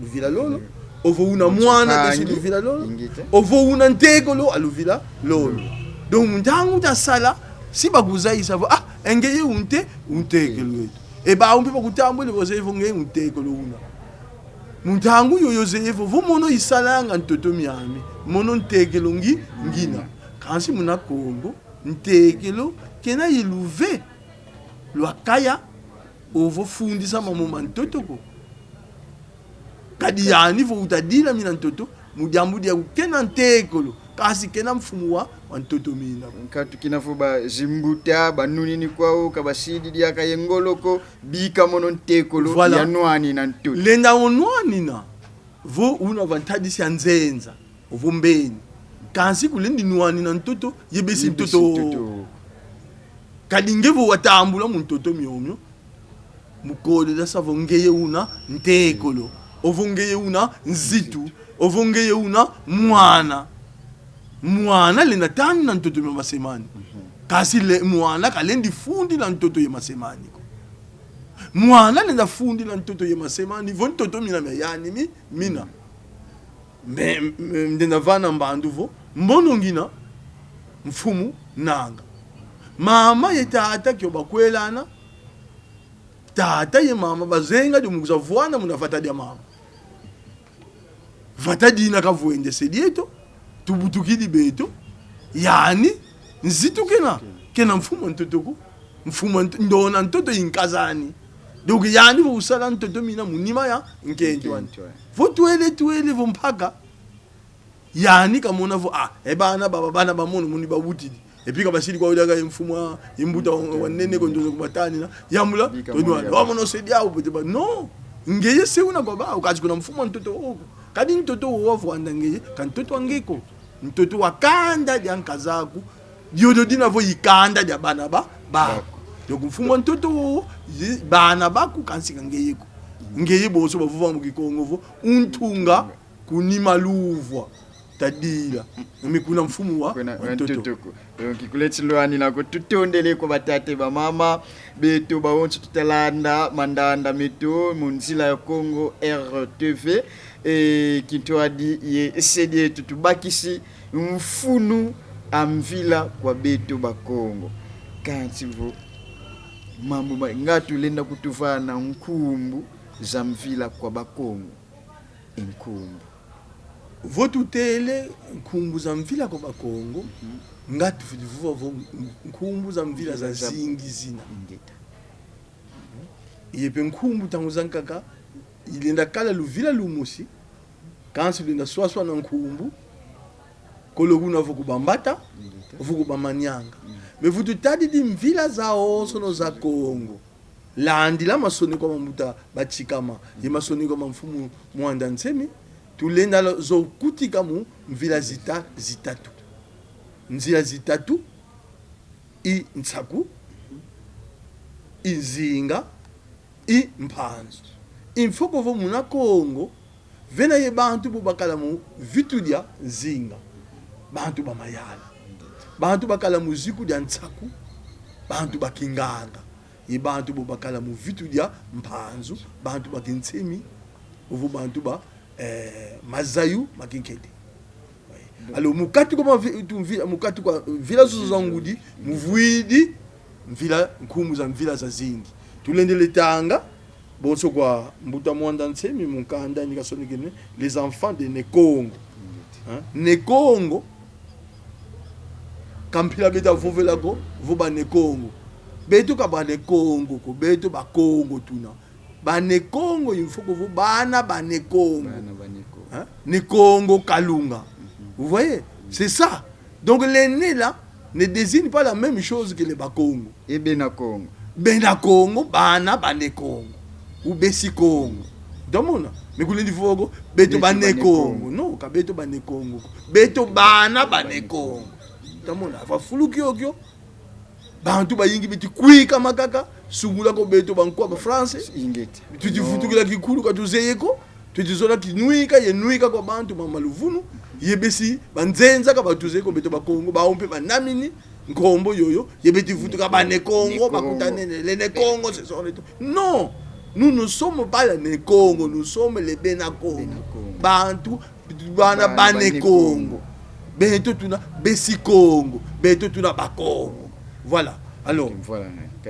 luvila lolo, ovo una mwana besi luvila lolo, ovo una ntekolo a luvila lolo. Donc, ntangu uta sala, si bakuzayisa vo, ah, e ngeye unte-, untekolo eto. E bawu mpe bakutambula, bazeye vo ngeye untekolo una. Mu ntangu yoyo zeye vo, vo mono isalanga ntoto miami, mono ntekolo ngi-, ngina. Kansi muna Kongo, ntekolo kena ye luve lwa kaya, ovo fundisa mambu ma ntoto ko. Kadi yani vo uta dila mina ntoto, mu diambu dia kena ntekolo, kansi kena mfumu wa, wa ntoto mina. Nkatu kina vo ba zimbuta, banunini kwawu, ka basidi diaka ye ngolo ko, bika mono ntekolo, voilà, ya nwanina ntoto. Lenda wo nwanina, vo una va ntadisi ya nzenza. Ovo mbeni. Kansi kulendi nwanina ntoto, ye besi ntoto. Kadi nge vo watambula mu ntoto miomio, mu kolela sa vo ngeye una ntekolo. Ovo ngeye una nzitu. Ovo ngeye una mwana. Mwana lenda tanina ntoto mia masemani. Mhm. Kansi le, mwana kalendi fundila ntoto ye masemani ko. Mwana lenda fundila ntoto ye masemani, vo ntoto mina mia yani mi-, mina. Me, me, ndenda vana mbandu vo, mbono ngina, mfumu nanga. Mama ye tata kio bakwelana, tata ye mama bazenga dio mu kwiza vwana muna vata dia mama. Vata dina kavwende se dieto, tubutukidi beto, yani, nzitu kena, kena mfumu a ntoto ko. Mfumu a nto-, ndona ntoto i nkaz'ani. Donc, yani vo usala ntoto mina mu nima ya nkento ani. Nkento ani. Vo twele, twele, vo mpaka. Yani kamona vo, ah, e bana baba, bana ba mono, muni bawutidi. Et puis, ka basidi kwawu diaka ye mfumu a, ye mbuta wa, wa nene ko ndozo kubatanina. Yambula, bika tonwa, mono ya wa mono se diawu pete ba. Non. Ngeye se una kwa bawu, kansi kuna mfumu a ntoto wo ko. Kadi ntoto wo wavwanda ngeye, ka ntoto a nge ko. Ntoto wa kanda dia nkazaku, diodio dina vo i kanda dia bana ba, ba. Ba. Donc mfumu a ntoto wo, ye bana baku kansi ka ngeye ko. Ngeye bonso bavova mu Kikongo vo, untunga kuni maluvwa, tadila. Mais kuna mfumu wa, kuna, wa ntoto. Wa ntoto ko. Donc, kuleti lwanina ko, tutondele kwa batata, bamama, beto bawonso tutalanda mandanda meto mu nzila ya Kongo R T V. E, kintwadi ye se dieto tubakisi mfunu a mvila kwa beto Bakongo. Kansi vo mambu ma-, nga tulenda kutuvana nkumbu za mvila kwa Bakongo. E nkumbu. Vo tutele nkumbu za mvila kwa Bakongo, nga tufwete vova vo nkumbu za mvila zazingi zina. Ingeta. Ye mpe nkumbu ntangu zankaka ilenda kala luvila lumosi, kansi lenda swaswana nkumbu, kolo kuna vo ku Bambata, vo ku Bamanianga. Mais vo tutadidi mvila zawonsono za Kongo, landila masoneko ma mbuta Batshikama ye masoneko ma mfumu Muanda Nsemi, tulenda lo-, zo kutika mu mvila zita-, zitatu. Nzila zitatu, i Nsaku, i Nzinga, i Mpanzu. I mfoko vo muna Kongo, vena ye bantu bo bakala mu vitu dia Nzinga, bantu ba Mayala. Bantu bakala mu ziku dia Nsaku, bantu ba Kinganga. Ye bantu bo bakala mu vitu dia Mpanzu, bantu ba Kinsemi, ovo bantu ba, eh, mazayu ma Kinkete. Alors, mu kati kwa mavi-, tu mvila, mu kati kwa mvila zozo za ngudi, muvwidi mvila, nkumbu za mvila zazingi. Tulendele tanga, bonso kwa mbuta Muanda Nsemi, mu nkanda yandi kasonekene, les enfants de Ne Kongo. Hein? Ne Kongo, ka mpila beta vovela ko vo ba Ne Kongo. Beto ka ba Ne Kongo ko, beto Bakongo tuna. Ba Ne Kongo, il faut que vo bana ba Ne Kongo. Bana ba Ne Kongo. Hein? Ne Kongo Kalunga. Vous voyez? C'est ça. Donc les Ne là ne désignent pas la même chose que les Bakongo. E Bena Kongo. Bena Kongo, bana ba Ne Kongo. Ou Besi Kongo. Tamona? Mais kulendi vova ko, beto ba Ne Kongo. Non, ka beto ba Ne Kongo. Beto bana ba Ne Kongo. Tamona? Va fulu kiokio. Bantu bayingi beti kwikama kaka, sungula ko beto bankwa ba France. Ingeta. Tweti vutukila kikulu ka tuzeye ko. Tweti zola kinwika ye nwika kwa bantu ma maluvunu. Ye besi banzenza ka batuzeye ko beto Bakongo, bawu mpe banamini nkombo yoyo, ye beti vutuka ba Ne Kongo, bakutanene, les Ne Kongo, ce sont les to-, non, nous ne sommes pas les Ne Kongo, nous sommes les Bena Kongo. Bena Kongo. Bantu, bana ba Ne Kongo. Beto tuna Besi Kongo, beto tuna Bakongo. Voilà. Alors,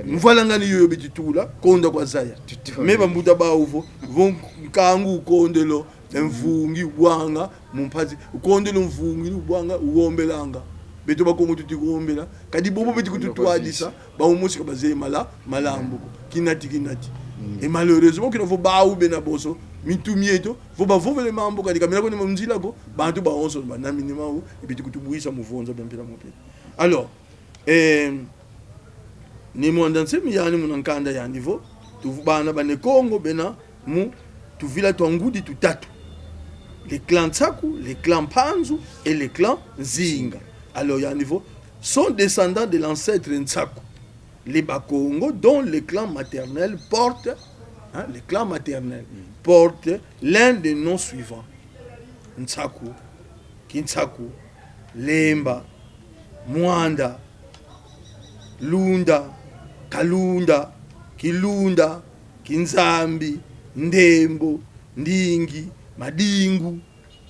mvwalangani yoyo beti tula, konda kwa zaya. Mais bambuta bawu vo, vo nkangu ukondelo, e mvungi ubwanga mu mpasi, ukondelo mvungi ubwanga, uwombelanga. Beto Bakongo tuti kuwombela. Kadi bobo beti kututwadisa, bawu mosi ka bazeye mala-, malambu ko. Kinati, kinati. Et malheureusement, kina vo bawu bena bonso mintu mieto, vo bavovele mambu, kadi ka mena kwenda mu nzila ko, bantu bawonso banamini mawu, beti kutubwisa mu vonza bia mpila mu mpila. Alors, eh, Ne Muanda Nsemi yandi muna nkanda yandi vo, tu bana ba Ne Kongo bena mu tuvila twa ngudi tutatu. Le clan Nsaku, le clan Mpanzu et le clan Nzinga. Alors, yandi vo, sont descendants de l'ancêtre Nsaku, les Bakongo, dont le clan maternel porte, hein, le clan maternel porte l'un des noms suivants. Nsaku, Kinsaku, Lemba, Muanda, Lunda, Kalunda, Kilunda, Kinzambi, Ndembo, Ndingi, Madingu.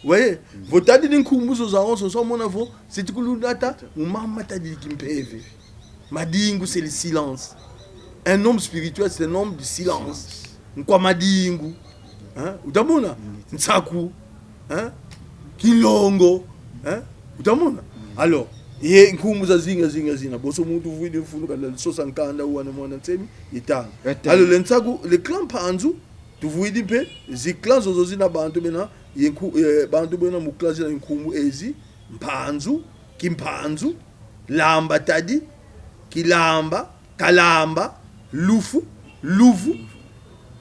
Vous voyez? Vo tadidi nkumbu zozo zawonso, so mona vo, c'est que lunda ta, mu mama tadidi kimpeve. Madingu, c'est le silence. Un homme spirituel, c'est un homme du silence. Nkwa Madingu. Hein? Utamona? Nsaku. Hein? Kinlongo. Hein? Utamona? Alors, ye nkumbu za zinga, zinga, zina. Bonso muntu vwidi mfunu kala sosa nkanda wana Muanda Nsemi, itanga. Alors, le Nsaku, le clan Mpanzu, tuvwidi mpe zi clan zozo zina bantu bena, ye nku-, eh, bantu bena mu clan zina nkumbu ezi, Mpanzu, Kimpanzu, Lamba Tadi, Kilamba, Kalamba, Lufu, Luvu.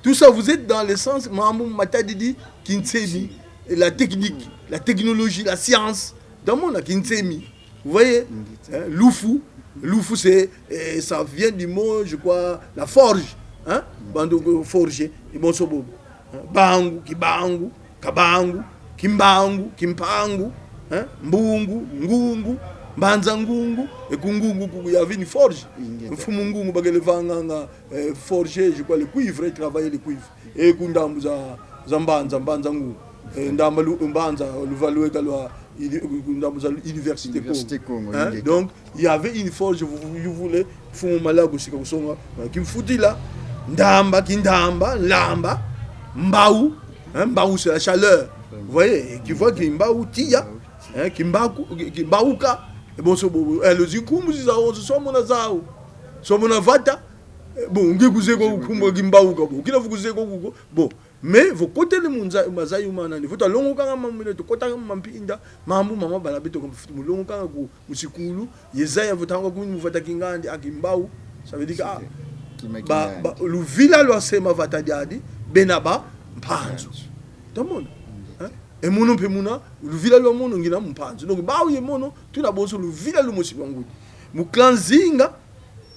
Tout ça, vous êtes dans le sens, mambu matadidi, kinsemi, la technique, la technologie, la science. Dans mon kinsemi. Vous voyez? Hein, Lufu, Lufu, c'est, euh, ça vient du mot, je crois, la forge. Hein? Bantu forger. Et bon, c'est bon. Hein? Bangu, Kibangu, Kabangu, Kimbangu, Kimpangu, hein? Mbungu, Ngungu, Mbanza Ngungu, et ku Ngungu, ku, il y avait une forge. Mfumu Ngungu, bakele vanganga, euh, forger, je crois, le cuivre, il travaillait le cuivre. Et ku ndambu za, za Mbanza, Mbanza Ngungu. Eh, ndamba lu-, Mbanza, luvalu eka lwa, uni-, ku ndambu za Université Kongo. Hein? Donc, il y avait une forge, vous, vous, vous voulez, mfumu Malaku sika kusonga, euh, kimfutila, ndamba, kindamba, lamba, mbau, hein, mbau, c'est la chaleur. Vous voyez, qui voit Kimbawu, tiya, hein, Kimbaku, Ki-, Kimbawuka, et bon, so, bon, eh, les nkumbu zizawonso, so mona zau, so mona vata, eh, bon, nge kuzeye ko nkumbu Kimbawuka, bon, kina vo kuzeye ko kuko, bon, mais vo kotele mu nza-, mazayu mana ni, vo twalongokanga mambu mene, tukotanga mu mampinda, mambu mama bala beto, mulongokanga ku, mu sikulu, ye zaya vo ntangu kuni mu vata kingandi, a Kimbawu, ça veut dire que, ah, kima ba, kingandi. Ba, luvila lwasema vata diadi, bena ba mpanzu. Mpanzu. Twamona? Hein? E mono mpe muna, luvila lwa mono ngina mpanzu. Donc, bau ye mono, tuna bonso luvila lumosi lwa ngudi. Mu clan Nzinga,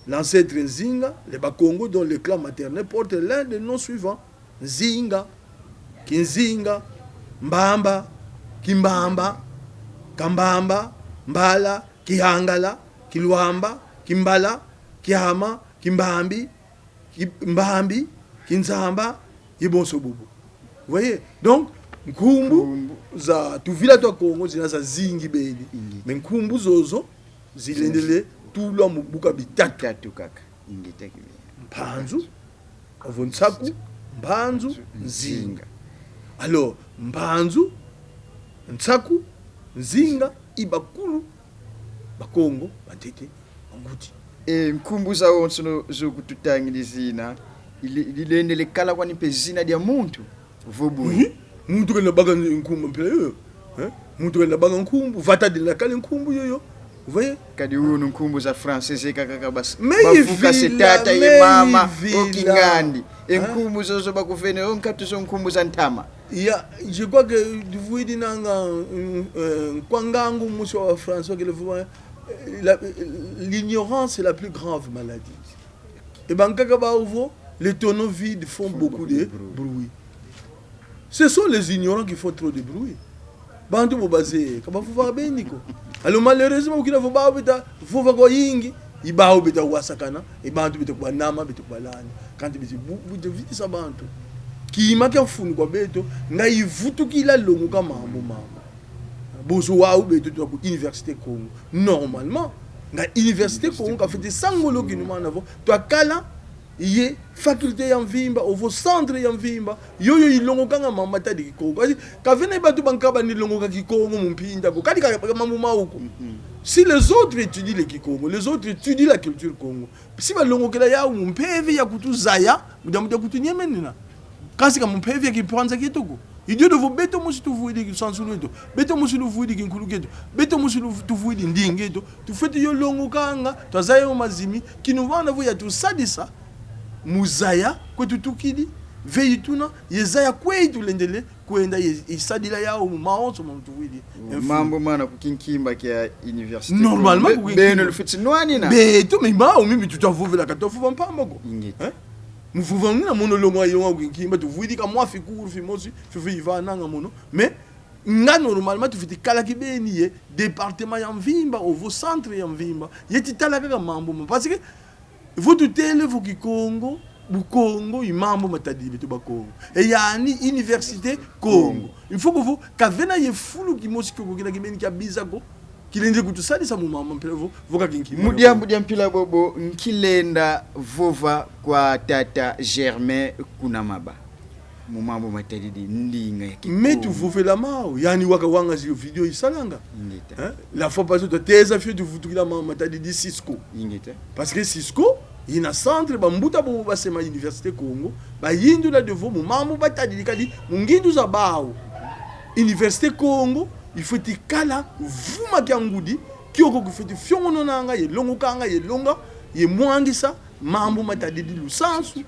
l'ancêtre Nzinga, les Bakongo dont le clan maternel porte l'un des noms suivants. Nzinga, Kinzinga, Mbamba, Kimbamba, Kambamba, Mbala, Kihangala, Kilwamba, Kimbala, Kiama, Kimbambi, Ki-, Mbambi, Kinzamba, ye bonso bubu. Vous voyez? Donc, nkumbu, nkumbu za tuvila twa Kongo zina zazingi beni. Ingeta. Mais nkumbu zozo zilendele tulwa mu buka bitatu. Bitatu kaka. Ingeta kibeni. Mpanzu, ovo Nsaku, Mpanzu, Nzinga. Alors, Mpanzu, Nsaku, Nzinga, i bakulu ba Kongo, bantete, bangudi. E nkumbu zawonsono zo kututangidi zina, ili-, lilendele kala kwani mpe zina dia muntu, vo boye. Mhm. Muntu kena baka nkumbu mpila yoyo. Hein? Muntu kena baka nkumbu, vata dina kala nkumbu yoyo. Vous voyez? Kadi unu nkumbu za français zeka kaka bas-, mais bavuka se tata ye mama, o kingandi. E nkumbu zozo bakuvene, o nkatu zo nkumbu za ntama. Ya, je crois que tuvwidi nanga, mm, euh, kwa ngangu mosi wa François, que le, euh, la, l'ignorance est la plus grave maladie. Et bankaka bau vo, les tonneaux vides font beaucoup de bruit. Ce sont les ignorants qui font trop de bruit. Bantu bo bazeye, ka bavova beni ko. Alors malheureusement, ukina vo bau beta vova kwa yingi, i bau beta wasakana, i bantu beta kubanama, beta kubalani. Kansi beti bu-, beta vitisa bantu. Kima kia mfunu kwa beto, nga ivutukila longoka mambu mama. Bonso wau beto tuna ku Université Kongo. Normalement, nga Université Kongo kafwete sa ngolo kinumana vo twakala ye faculté ya mvimba, ovo centre ya mvimba, yoyo ilongokanga mambu matadi Kikongo. Kasi kavena ye bantu bankaka bani longoka Kikongo mu mpinda ko. Kadi ka, ka mambu mau ko. Mhm. Si les autres étudient le Kikongo, les autres étudient la culture Kongo, si balongokela yau mu mpeve ya kutuzaya, mu diambu dia kutunyemenena. Kansi ka mu mpeve ya kimpanza kieto ko. I diodio vo beto mosi tuvwidi kisansu kieto, beto mosi luvwidi kinkulu kieto, beto mosi luv-, tuvwidi ndinga eto, tufwete yo longokanga, twazaya yo mazimi, kinumana vo yatusadisa mu zaya kwe tutukidi, ve ituna, ye zaya kwe tulendele kwenda ye, ye sadila yau mu mawonso ma tuvwidi. Mambu mana ku kinkimba kia université. Normalement, be-, ku kinkimba. Beno lufweti nwanina. Beto, mais mau mimi tutavovela ka tuvova mpamba ko. Ingeta. Hein? Mu vova ngina mono longo, longo ku kinkimba, tuvwidi ka mwa fi cours fimosi, fi, fi ivananga mono. Mais, nga normalement tufweti kala kibeni ye département ya mvimba, ovo centre ya mvimba, yeti tala kaka mambu ma. Parce que, vo tutele vo Kikongo, Bukongo, i mambu matadi beto Bakongo. E yani Université Kongo. Kongo. Il faut que vo, kavena ye fulu kimosi kiokio kina kibeni kia biza ko, kilendi kutusadisa mu mama mpila vo, vo ka kinkimba. Mu diambu dia mpila bobo, nki lenda vova kwa tata Germain Kunamaba mu mambu matadidi ndinga ya Kikongo. Mais tuvovela mau, yani waka wanga zio vidéo isalanga. Ingeta. Hein? La fois passée, twateza fioti vutukila mambu matadidi Cisco. Ingeta. Parce que Cisco, ina centre, bambuta bobo basema Université Kongo, bayindula de vo mu mambu matadidi kadi mu ngindu za bau. Université Kongo, il faut ikala vuma kia ngudi, kiokio kifwete fiongononanga, ye longokanga, ye longa, ye mwangisa mambu matadidi lusansu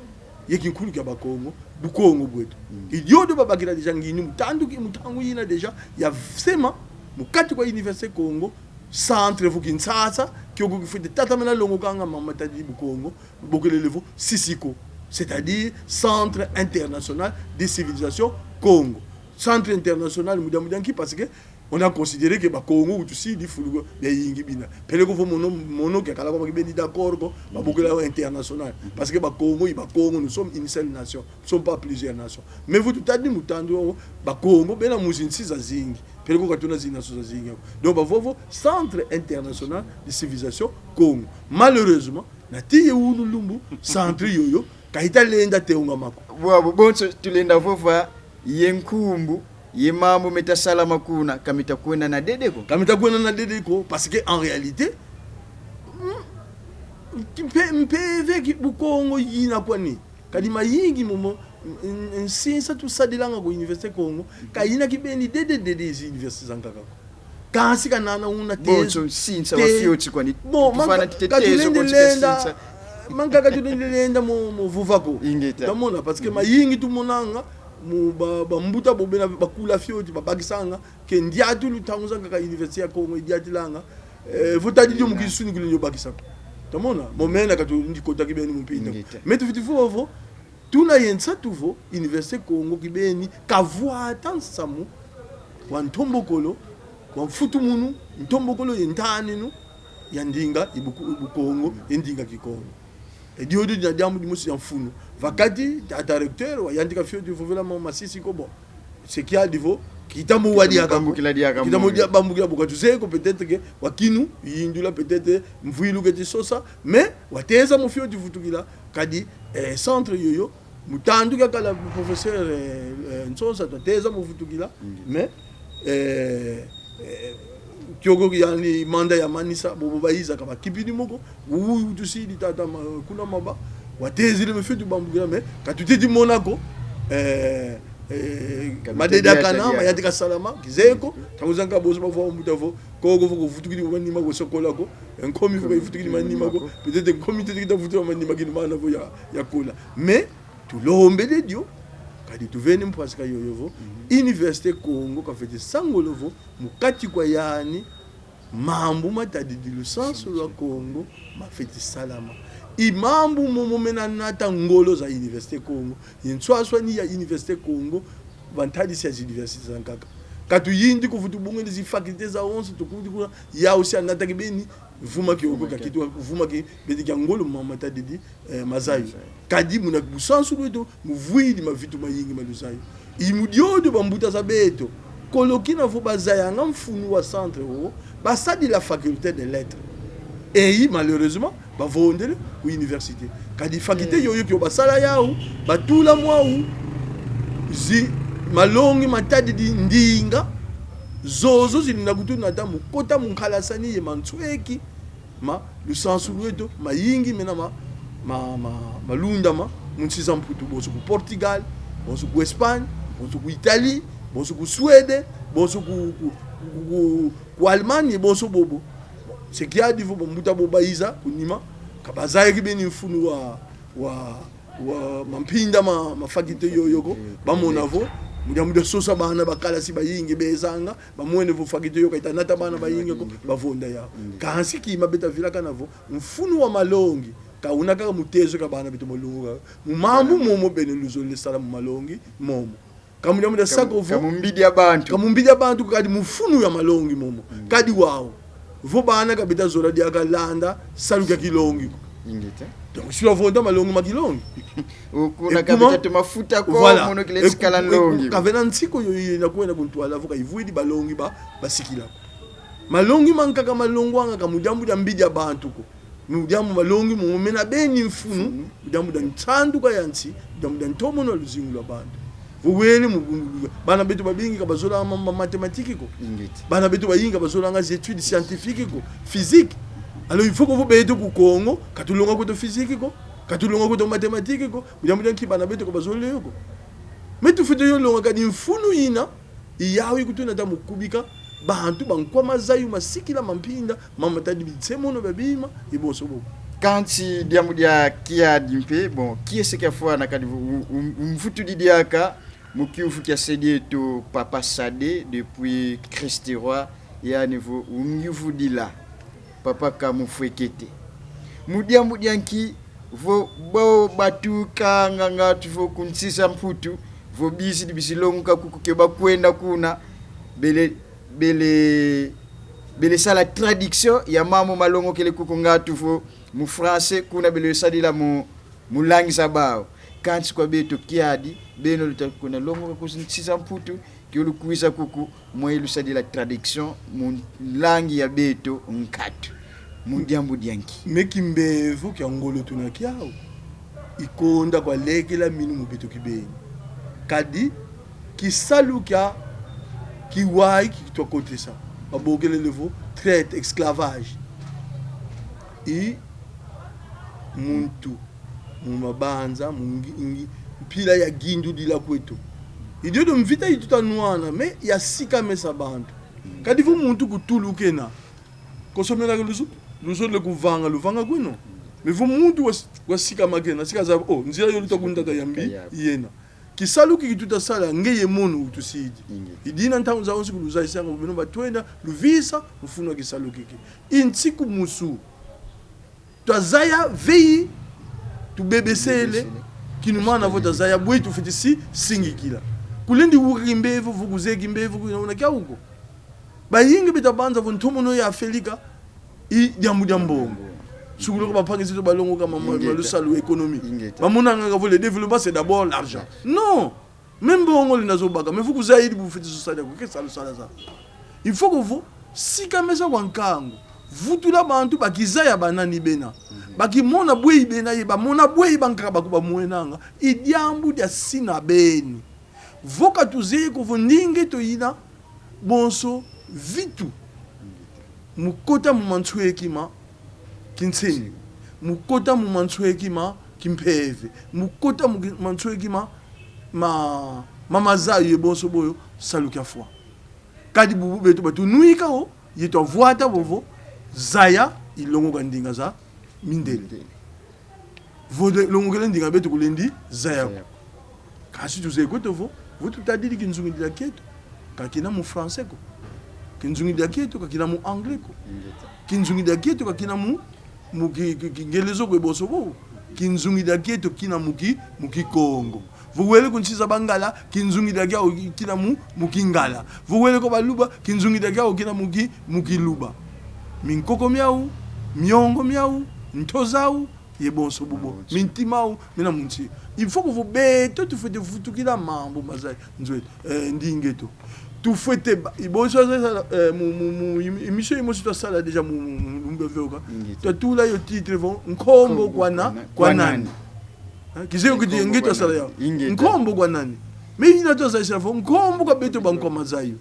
ye kinkulu kia Bakongo, Bukongo bweto. Mm. I diodio babakila déjà ngindu mu ntangu ki-, mu ntangu yina déjà ya sema, mu kati kwa Université Kongo, centre vo Kinshasa, kiokio kifwete tatamana longokanga mambu matadidi Bukongo, bokelele vo CICIKO, c'est-à-dire Centre International de Civilisation Kongo. Centre international, mu diambu dia nki, parce que on a considéré que Bakongo kutusidi fulu ko, biayingi bina. Peleko vo mono, mono kiakala kwa kibeni d'accord ko, babokela yo international. Parce que Bakongo, i Bakongo, nous sommes une seule nation. Nous sommes pas plusieurs nations. Mais vo tutadi mu ntandu, Bakongo bena mu zinsi zazingi. Peleko ka tuna zi nations zazingi. Donc, bavova vo Centre International de Civilisation Kongo. Malheureusement, na tii ye unu lumbu, centre yoyo, ka ita lenda teungama ko. Bwabu, bonso tulenda vova ye nkumbu ye mambu meta salama kuna, ka meta kwenda na dede ko. Ka meta kwenda na dede ko, parce que en réalité, mm, mpe, mpeve ki Bukongo yina kwani. Kadi mayingi momo, n-, n-, nsinsa tusadilanga ku Université Kongo, ka yina kibeni dede dede zi université za nkaka ko. Kansi kanana una tezo. Bonso nsinsa wa fioti kwani. Bon, tufana manka-, tete tezo katulende kwa lenda, nsinsa. Manka katulende lenda mo, mo vuva ko. Ingeta. Tamona, parce que mayingi tumonanga, mu ba, bambuta bo bena bakula fioti, babakisanga, ke ndiatulu ntangu za nkaka Université ya Kongo idiatilanga, eh, vo tadi dio mu kisuni kule ndio bakisa ko. Tamona, mo mena katulendi kota kibeni mu mpinda. Ingeta. Mais tufweti vova vo, tuna ye nsatu vo, Université Kongo kibeni kavwata nsamu wa ntombokolo, wa mfutumunu, ntombokolo ye ntaninu ya ndinga i Buku-, i Bukongo, ye ndinga Kikongo. E diodio dina diambu dimosi dia mfunu. Va kati, tata recteur wayantika fioti vovela ma-, masisi ko, bon. Se kiadi vo, kita mu wa diaka ko. Bambukila diaka. Kita mu mo dia-, bambukila bo, ka tuzeye ko, peut-être que wakinu yindula, peut-être mvwilu keti sosa, mais wateza mu fioti vutukila, kadi, eh, centre yoyo, mu tandu kiakala professeur, eh, eh, Nsonsa, twateza mu vutukila, mais, eh, eh, kiokio yani mandat yamanisa, bobo bayiza ka bakipidi mo ko, wu tusidi tata ma-, kuna maba, watezidi mu fioti bambukila, mais ka tuteti mona ko, eh, eh, madede akana, mayantika salama, kizeye ko, ntangu za nkaka bonso bavova mbuta vo, koko vo kuvutukidi manima ko sokola ko, nkomi vo kuvutukidi manima ko, peut-être nkomi tete kita vutuka manima kina mana vo ya, ya kola. Mais, tulombele dio, kadi tuvene mpasi ka yoyo vo, Université Kongo kafweti sa ngolo vo, mu kati kwa yani, mambu matadidi lusansu lwa Kongo mafweti salama. I mambu momo mena nata ngolo za Université Kongo, ye nswaswani ya Université Kongo, va ntadisi ya zi université za nkaka. Ka tuyindi ko vo tubongele zi faculté zawonso, tukudi kuna, yau si anata kibeni, vuma kiokio, ka kitu vuma ki, beti kia ngolo ma-, matadidi, eh, mazayu. Mazayu. Kadi muna lusansu lweto, muvwidi mavitu mayingi ma luzayu. I mu diodio bambuta za beto, kolo kina vo bazayanga mfunu wa centre wo, basadila faculté des lettres. Et i, malheureusement, bavondele ku université. Kadi faculté yoyo kio basala yau, batula mwau zi malongi matadidi ndinga, zozo zilenda kutunata mu kota mu nkalasani ye mansweki ma lusansu lweto, mayingi mena ma, ma, ma, malundama mu nsi za Mputu, bonso ku Portugal, bonso ku Espagne, bonso ku Italie, bonso ku Suède, bonso ku, ku, ku, ku, ku Allemagne, bonso bobo. Se kiadi vo bambuta bo bayiza ku nima, ka bazaya kibeni mfunu wa, wa, wa mampinda ma, ma faculté yoyo ko, bamona vo, mu diambu dia sosa bana ba kalasi bayingi bezanga, bamwene vo faculté yo ka ita nata bana bayingi ko, bavonda yau. Kansi kima beta vilakana vo, mfunu wa malongi, ka una kaka mu tezo kia bana beto malungu kaka. Mu mambu momo beno luzolele sala mu malongi momo. Ka mu diambu dia sa ko vo, ka mu mbidi ya bantu. Ka mu mbidi ya bantu, kadi mu mfunu ya malongi momo. Kadi wau, vo bana ka beta zola diaka landa salu kia kilongi ko. Ingeta. Donc, si lwavonda malongi ma kilongi. Ukuna ka beta toma futa ko, voilà, mono kileti kala nlongi. Kavena nsi ko yo yina kwenda ku ntwala vo ka ivwidi balongi ba, basikila ko. Malongi mankaka malongwanga ka mu diambu dia mbidi ya bantu ko. Mu diambu malongi momo mena beni mfunu, mu diambu dia nsanduka ya nsi, mu diambu dia ntomono ya luzingu lwa bantu. Vo wele mu, mu, bana beto babingi ka bazolanga ma, ma, mathématique ko. Ingeta. Bana beto bayingi ka bazolanga zi études scientifiques ko, physique. Alors, il faut que vo beto ku Kongo, ka tulonga kweto physique ko, ka tulonga kweto mathématique ko, mu diambu dia nki bana beto ka bazolele yo ko. Mais tufwete yo longa, kadi mfunu yina, i yau ikutunata mu kubika bantu bankwa mazayu masikila mampinda, ma matadidi binsemono bia bima, ye bonso bobo. Kansi diambu dia kiadi mpe, bon, kiese kiafwana kadi vo, u-, u-, umvutudi diaka mu kiuvu kia se dieto Papa Sade depuis Christ-Roi, yani vo umyuvudila Papa Kamufwekete. Mu diambu dia nki vo bau batukanga ngatu vo ku nsi za Mputu, vo bizidi bizilongoka kuku, ke bakwenda kuna, bele, bele, bele sala traduction ya mambu malongokele kuku ngatu vo mu français, kuna bele sadila mu, mu langue za bau. Kansi kwa beto kiadi, beno luta kuna longoka ku nsi za Mputu, ke lukwiza kuku, mwe lusadila traduction mu langue ya beto nkatu. Mu diambu dia nki? Mais kimbevo kia ngolo tuna kiau. I konda kwa lekela minu mu beto kibeni. Kadi kisalu kia Kiwai ki twakotesa, babokelele vo traite, esclavage. I muntu mu mabanza, mu ngi-, ngi-, mpila ya yindudila kweto. I diodio mvita yi tuta nwana, mais yasikamesa bantu. Kadi vo muntu ku tulu kena, kosomena ke luzu-, luzolele kuvanga, luvanga kweno. Mais vo muntu was-, wasikama kena, si kazaba, oh, nzila yo luta kuntata yambi, yena. Kisalu ki ki tuta sala, ngeye mono utusidi. Inge. I dina ntangu zawonso kuluzayisanga, beno batwenda, luvisa, mfunu a kisalu kiki. I nsiku mosi twazaya veyi, tubebesele, tubebesele, kinumana vo twazaya bwe tufwete si singikila. Kulendi wuka kimbevo, vo kuzeye kimbevo, kuna una kiau ko. Bayingi beta banza vo ntomono ya Felika i diambu dia mbongo. Sukulu ko bampangi zeto balongoka ma-, ma-, ingeta, ma lusalu économie. Ingeta. Bamonanga vo le développement, c'est d'abord l'argent. Non. Même mbongo lenda zo baka, mais vo kuzayidi bu fwete zo sala ko, ke sala sala za. Il faut que vo sikamesa kwa nkangu. Vutula bantu bakizaya banani bena. Mhm. Bakimona bweyi bena ye, bamona bweyi bankaka baku bamwenanga. I diambu dia sina beni. Vo ka tuzeye ko vo ndinga eto yina, bonso vitu mu kota mu mansweki ma kinseni, mu kota mu mansweki ma kimpeve, mu kota mu ki-, mansweki ma, ma, ma mazayu ye bonso boyo, salu kiafwa. Kadi bubu beto batunwika wo, ye twavwata wo vo zaya ilongoka ndinga za mindele. Vo le-, longokele ndinga beto kulendi zaya ko. Zaya ko. Kansi tuzeye kweto vo, vo tutadidi kinzungidila kieto, ka kina mu français ko. Kinzungidila kieto ka kina mu anglais ko. Ingeta. Kinzungidila kieto ka kina mu, mu ki, ki, ki ngelezo ko ye bonso bo. Kinzungidila kieto kina mu ki, mu Kikongo. Vo wele ku nsi za Bangala, kinzungidila kiau kina mu, mu Kingala. Vo wele kwa Baluba, kinzungidila kiau kina mu ki, mu Kiluba. Minkoko miau, miongo miau, nto zau, ye bonso bubo. Bonso. Mintima au, mina mu nsi. Il faut que vo beto tufwete vutukila mambu mazayi. Nzwe, eh, ndinga eto. Tufwete ba-, i bonso za, za, eh, mu, mu, mu, em-, émission yimosi twasala déjà mu, mu, mu lumbu vioka. Ingeta. Twatula yo titre vo, nkombo kwa na-, kwa nani? Hein, kizeye ko ti nge twasala yau. Ingeta. Nkombo kwa nani? Mais yina twazayisa vo, nkombo kwa beto bankwa mazayu.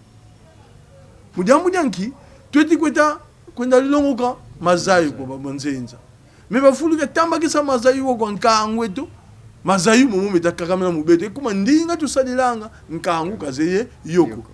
Mu diambu dia nki? Tweti kweta, kwenda longoka mazayu kwa ba-, banzenza. Mais bafuluka tambakisa mazayu wo kwa nkangu eto. Mazayu momo meta kakamena mu beto. E kuma ndinga tusadilanga, nkangu kazeye yo ko. Yo ko.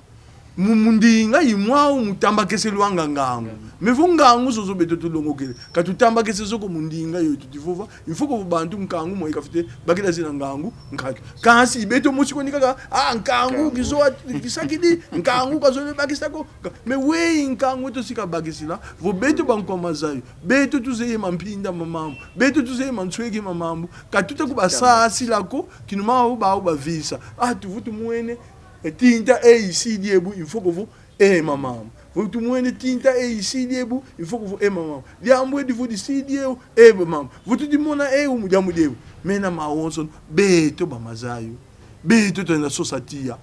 Mu, mu ndinga i mwau mu tambakeselwanga ngangu. Ngangu. Mais vo ngangu zozo beto tulongokele, ka tutambakese zo ko mu ndinga yo tuti vova, il faut que bantu nkangu mwa ikafwete bakila zina ngangu nkatu. Kansi beto mosi kwandi kaka, ah, nkangu, nkangu, kizowa, kisakidi, nkangu kazolele bakisa ko. Ka-, mais weyi nkangu eto si kabakisila, vo beto bankwa mazayu, beto tuzeye mampinda ma mambu, beto tuzeye mansweki ma mambu, ka tuta kubasasila ko, kinumana vo bau bavisa. Ah, tuvutu mwene, eh, tinta eyi isidi ebu, il faut que vo, eh, ma mambu. Vo tumwene tinta eyi isidi ebu, il faut que vo, eh, ma mambu. Diambu edi vo disidi eu, eh, ma mambu. Vo tudimona eu mu diambu dieu. Mena mawonso, beto ba mazayu. Beto twenda sosa tiya.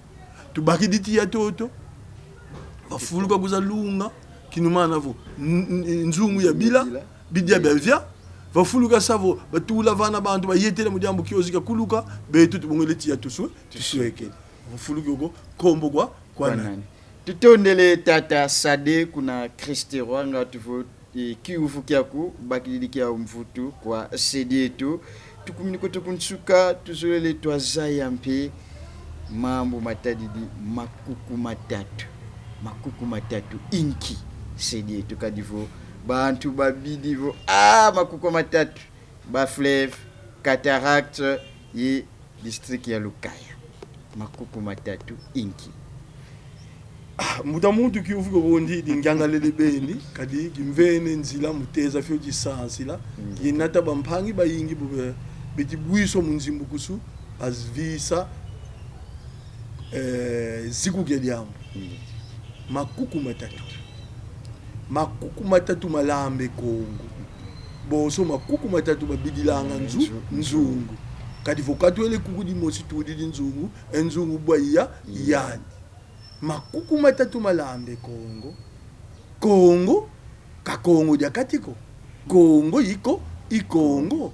Tubakidi tiya toto. Bafuluka kwiza lunga. Kinumana vo n-, n-, nzungu yabila, bidia biavia. Bafuluka sa vo batula vana bantu bayetela mu diambu kiozi kiakuluka. Beto tubongele tiya tuswe-, tusweke. Bafuluka ko, nkombo kwa, kwa nani? Kwa nani? Tutondele tata Sade kuna Christ-Roi, nga tuvo e, kiuvu kiaku bakididi kia mvutu kwa se dieto. Tukumini kweto ku nsuka, tuzolele twazaya mpe mambu matadidi makuku matatu. Makuku matatu i nki, se dieto? Kadi vo bantu babidi vo, ah, makuku matatu: Bas-Fleuve, Cataractes ye district ya Lukaya. Makuku matatu i nki? Ah, mbuta muntu, kiuvu kio bondi, di ngiangalele beni, kadi kimvene nzila mu teza fioti sansila. Mm. Kinata bampangi bayingi bu be-, beti bwiswa mu nzimbukusu, bazivisa, eh, ziku kia diambu. Mm. Makuku matatu. Makuku matatu malambe Kongo. Bonso makuku matatu babidilanga nzu-, nzu-, nzungu. Kadi vo ka twele kuku dimosi tudidi nzungu, e nzungu bwa ya, mm, yandi. Makuku matatu malambe Kongo. Kongo, ka Kongo dia kati ko. Kongo i Ko-, i Kongo.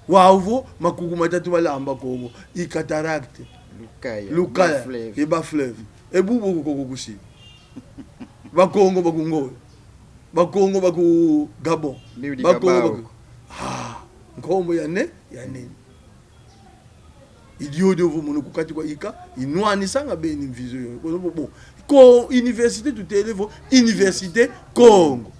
Wau vo makuku matatu malamba Kongo. I Cataractes, Lukaya, Lukaya, Bas-Fleuve, ye Bas-Fleuve. E bubu ku Kongo kusi. Bakongo ba ku Ngola. Bakongo ba ku Gabon. Bakongo ba ku, ah, nkombo ya ne, ya nene. I diodio vo mono ku kati kwa yika, inwanisanga beni mvizo yo. Kono bo, bo. Ko université tutele vo, Université Kongo.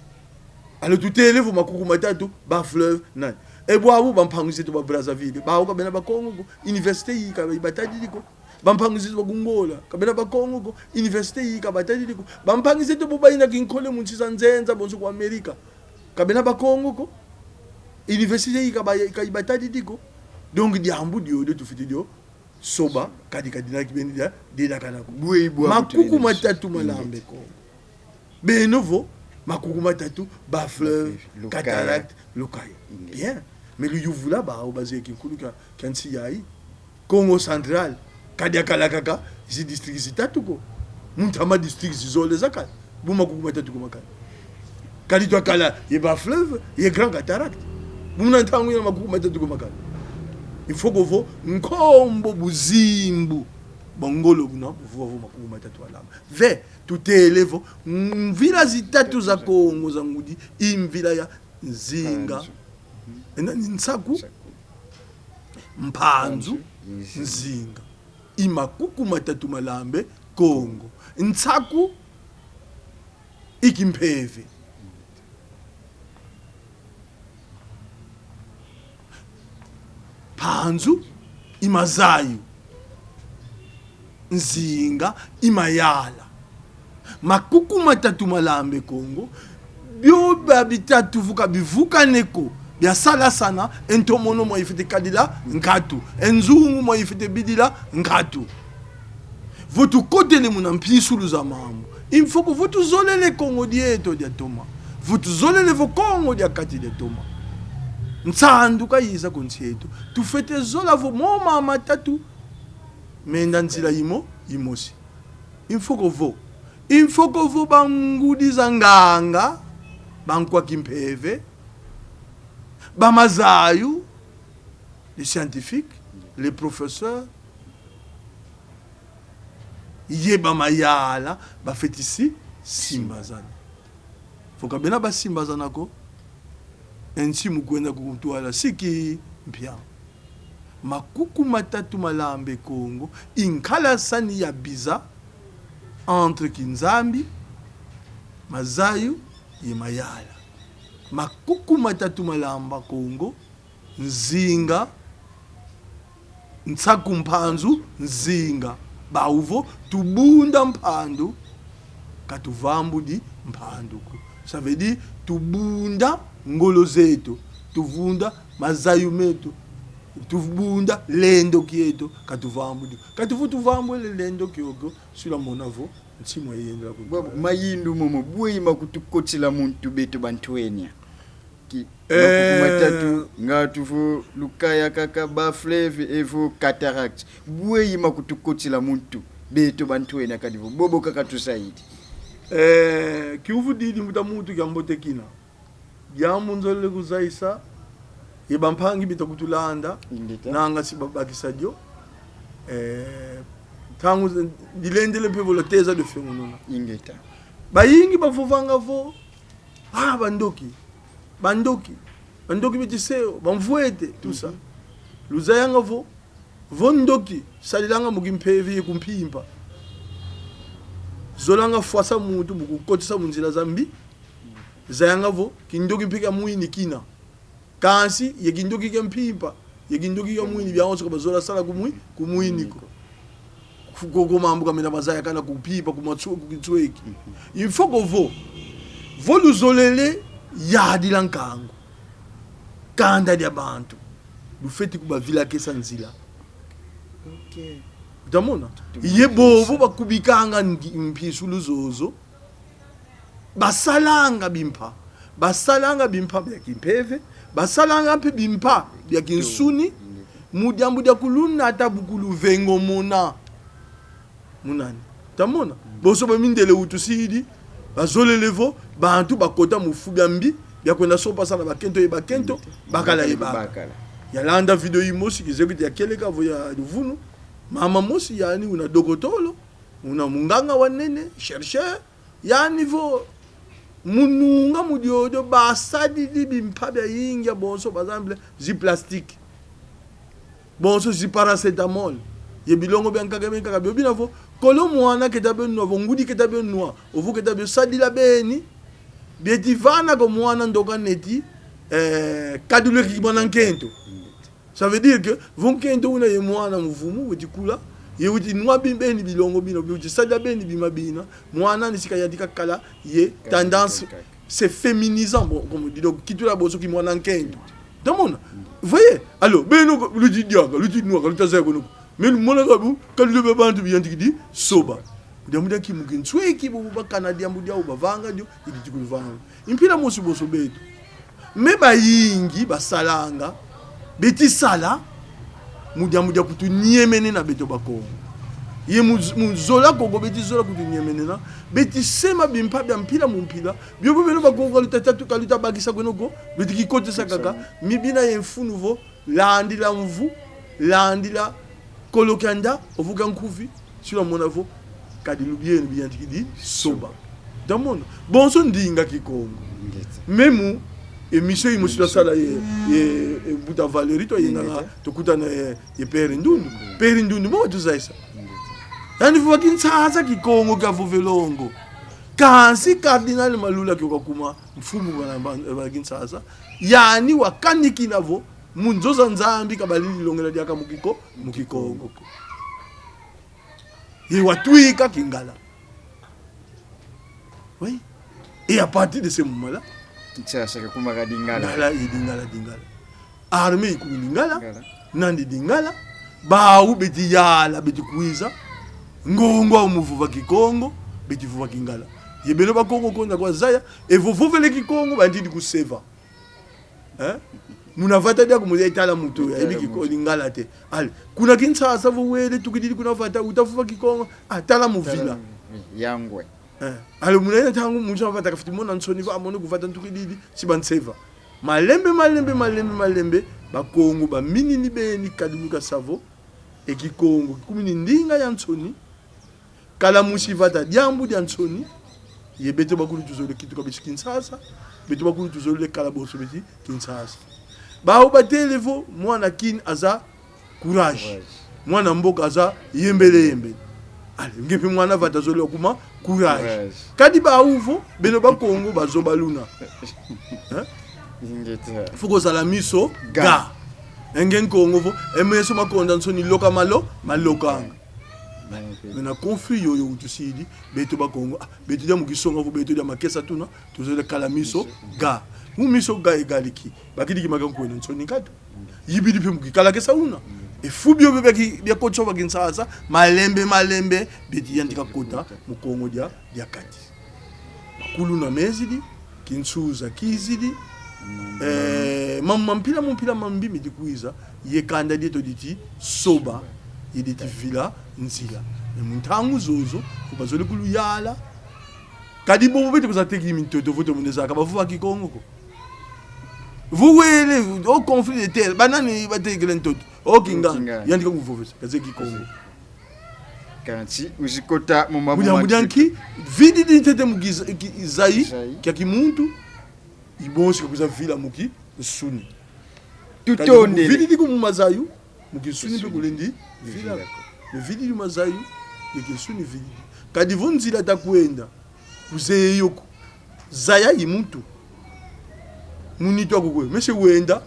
Alors tutele vo makuku matatu, Bas-Fleuve, nani. E bwabu bampangi zeto ba Brazzaville, bawu ka bena Bakongo ko, université yika, ibatadidi ko. Bampangi zeto ba ku Ngola, ka bena Bakongo ko, université yika, ibatadidi ko. Bampangi zeto bo bayina kinkole mu nsi za nzenza, bonso ku Amerika, ka bena Bakongo ko, université yika, ba, ka ibatadidi ko. Donc diambu diodio tufwete dio soba, kadi kadi na kibeni dia, dia dakana ko. Bwe ibwa makuku matatu malambe Kongo. Beno vo, makuku matatu, Bas-Fleuve, Lukaya. Cataractes, Lukaya. Bien. Mais luyuvula bawu bazeye kinkulu kia, kia nsi yayi. Kongo Central, ka diakala kaka zi district zitatu ko. Mu ntama district zizole zakala. Bu makuku matatu ko makala. Kadi twakala ye Bas-Fleuve, ye Grand Cataracte. Bu muna ntangu yina makuku matatu ko makala. Il faut que vo, nkombo buzimbu bwa ngolo buna, buvova vo makuku matatu malamba. Ve, tutele vo, mvila zitatu za Kongo za ngudi, i mvila ya Nzinga. Mpanzu. Ena ni Nsaku? Nsaku. Mpanzu, Mpanzu, Nzinga. Nzinga. I makuku matatu malambe Kongo. Nsaku, i kimpeve. Mpanzu, i mazayu. Nzinga, i mayala. Makuku matatu malambe Kongo, bio bia bitatu vo ka bivukane ko, biasalasana, e ntomono mwa ifwete kadila nkatu, e nzungu mwa ifwete bidila nkatu. Vo tukotele muna mpisulu za mambu, il faut que vo tuzolele Kongo dieto diatoma, vo tuzolele vo Kongo dia Kati diatoma, nsandu ka yiza ku nsi eto, tufwete zola vo mo mama matatu menda nzila imo, imosi. Il faut que vo, il faut que vo bangudi za nganga, bankwa kimpeve, ba mazayu, les scientifiques, les professeurs, ye ba mayala, bafweti si, simbazana. Vo ka bena basimbazana ko, e nsi mu kwenda ku ntwala siki mpia. Makuku matatu malambe Kongo, i nkalasani ya biza entre kinzambi, mazayu ye mayala. Makuku matatu malamba Kongo, Nzinga, Nsaku, Mpanzu, Nzinga. Bawu vo tubunda mpandu, ka tuvambudi mpandu ko. Ça veut dire, tubunda ngolo zeto, tuvunda mazayu meto, tubunda lendo kieto, ka tuvambudi. Kadi vo tuvambwele lendo kiokio, si lwamona vo nsi mwa yendela ku. Bwabu, mayindu momo, bwe i makutukotila mu ntu beto bantwenia? Ki, eh, makuku matatu, nga tu vo Lukaya kaka, Bas-Fleuve, evo Cataractes. Bwe i makutukotila mu ntu beto bantwenia, kadi vo bobo kaka tusaidi? Eh, ki uvudidi, mbuta muntu, kia mbote kina. Diambu nzolele kuzayisa ye bampangi bita kutulanda, ingeta, nanga si babakisa dio. Eh, ntangu ze-, dilendele mpe vo lwateza dio fiongonona. Ingeta. Bayingi bavovanga vo, ah, bandoki, bandoki, bandoki beti seo, bamvwete, tout ça. Mhm. Luzayanga vo, vo ndoki sadilanga mu kimpeve ye ku mpimpa. Zolanga fwasa muntu mu kukotisa mu nzila za mbi. Zayanga vo kindoki mpe kia mwini kina. Kansi ye kindoki kia mpimpa, ye kindoki kia mwini, biawonso ka bazola sala ku mwi-, ku mwini ko. Ku, ku, ku mambu ka mena mazayakana ku mpimpa, ku matswe-, ku kitsweki. Il faut que vo, vo luzolele yadila nkangu, kanda dia bantu, lufweti kubavilakesa nzila. Ok. Uta mona? Ye bobo bakubikanga ndi-, mpisulu zozo, basalanga bimpa. Basalanga bimpa bia kimpeve, basalanga mpe bimpa bia kinsuni, mu diambu dia kulunata bu kuluvengomona. Munani? Uta mona? Bonso ba mindele utusidi, bazolele vo bantu bakota mu fu bia mbi, bia kwenda sompasana bakento ye bakento, bakala ye bakala. Bakala. Yalanda vidéo yimosi, kizeye kuti ya kieleka vo ya luvunu. Mama mosi, yandi una dokotolo, Una munganga wa nene, chercheur, yandi vo mu nunga mu diodio basadidi bimpa biayingi ya bonso, par exemple, zi plastique. Bonso zi paracétamol. Ye bilongo biankaka biankaka bio bina vo, kolo mwana keta bio nwa, vo ngudi keta bio nwa, ovo keta bio sadila beni, bieti vana ko mwana ndoka neti, eh, kadulu ki mwana nkento. Ça veut dire que vo nkento una ye mwana mu vumu, weti kula, ye weti nwa bi-, beni bilongo bina, weti sadila beni bima bina, mwana ni si kayantika kala ye tendance, c'est féminisant, bon, comme on dit, donc, kitula bonso kimwana nkento. Tamona? Voyez? Alors, beno ko, luti diaka, luti nwaka, luta zaya ko no. Mais mwana kabu, ka lube bantu biyantikidi soba. Diambu dia ki mu kinsweki, bo bakana diambu diau, bavanga dio, idi tikulu vanga. Mpila mosi bonso beto. Mais bayingi basalanga, beti sala mu diambu dia kutuniemenena beto Bakongo. Ye mu, mu zola Kongo beti zola kutuniemenena, beti sema bimpa bia mpila mu mpila, bio bo beno Bakongo ka luta tatu, ka luta bakisa kweno ko, beti kikotesa kaka, mi bina ye mfunu vo, landila mvu, landila kolo kia nda, ovo kia nkufi, si lwamona vo kadilu bieno biyantikidi soba. Tamona? Bonso ndinga Kikongo. Ngeta. Même émission yimosi twasala ye, ye, ye Mbuta Valéry, twayendanga, ngeta, tukutana ye, ye Père Ndundu. Ngeta. Père Ndundu, mo watuzayisa. Ngeta. Yandi vo va Kinshasa Kikongo kia vovelongo. Kansi Cardinal Malula kio kakuma mfumu va, va, va Kinshasa. Yandi wakanikina vo, mu nzo za Nzambi ka balendi longela diaka mu Kiko-, mu Kikongo ko. Ye watwika Kingala. Oui. Et à partir de ce moment-là, Kinshasa kakumaka Lingala. Lingala, i Lingala, Lingala. Armée ikumi Lingala, Lingala. Nandi Lingala, bau beti yala, beti kwiza, ngongo au mu vova Kikongo, beti vova Kingala. Ye beno Bakongo konda kwa zaya, evo vovele Kikongo, bandidi kuseva. Hein? Muna vata diaku mu tala mutu ya, tala ibiki mutu. Ko Lingala te. Allez, kuna Kinshasa vo wele tukididi kuna vata, uta vova Kikongo. Ah, tala mu vila. Tala mu-, yangwe. Eh, alors, muna yina ntangu, muntu wa vata kafwete mona nsoni vo amona ku vata ntukididi, si banseva. Malembe, malembe, malembe, malembe, Bakongo baminini beni kadulu kasa vo, e Kikongo kikumini ndinga ya nsoni, kala musi vata diambu dia nsoni, ye beto bakulu tuzolele kituka beti Kinshasa, beto bakulu tuzolele kala bonso beti Kinshasa. Bau batele vo, mwana Kin aza courage. Courage. Mwana mboka aza yembele yembele. Allez, nge mpe mwana vata zolele kuma courage. Courage. Kadi bau vo, beno Bakongo bazoba luna. Hein? Ingeta. Faut kozala miso ga. Ga. E nge Nkongo vo, e meso makonda nsoni loka malo, malokanga. Bien, ok. Mais na conflit yoyo utusidi, beto Bakongo, ah, beto dia mu kisonga vo, beto dia makesa tuna, tuzolele kala miso ga. Miso ga. Mu miso ga egali ki? Bakidi kimaka nkwena nsoni nkatu. Yibidi mpe mu kikala kesa una. E fu bio bia ki-, bia kotso ba Kinshasa, malembe, malembe, beti yantika kota mu Kongo dia, dia Kati. Makuluna mezidi, kinsuza kizidi, eh, mam-, mampila, mampila mambi meti kwiza, ye kanda dieto diti soba, ye diti vila nzila. E mu ntangu zozo, vo bazolele kuluyala, kadi bobo beti kwiza teki mintoto, vo to mune zaka, bavova Kikongo ko. Vo wele, au conflit de terre, banani batekele ntoto? Au Kingandi. Au Kingandi. Yandi kakuvovesa, kazeye Kikongo. Kansi wizi kota mu mambu ma nki? Mu diambu dia nki? Vididi ntete mu kiza-, ki-, zayi, zayi, kia kimuntu, i bonso kakwiza vila mu kinsuni. Tutondele. Kadi vididi ko mu mazayu, mu kinsuni mpe kulendi vila. Vila ko. Mais vididi mazayu, ye kinsuni vididi. Kadi vo nzila ta kwenda, kuzeye yo ko. Zaya i muntu. Mu nitu aku kwe. Mais si wenda,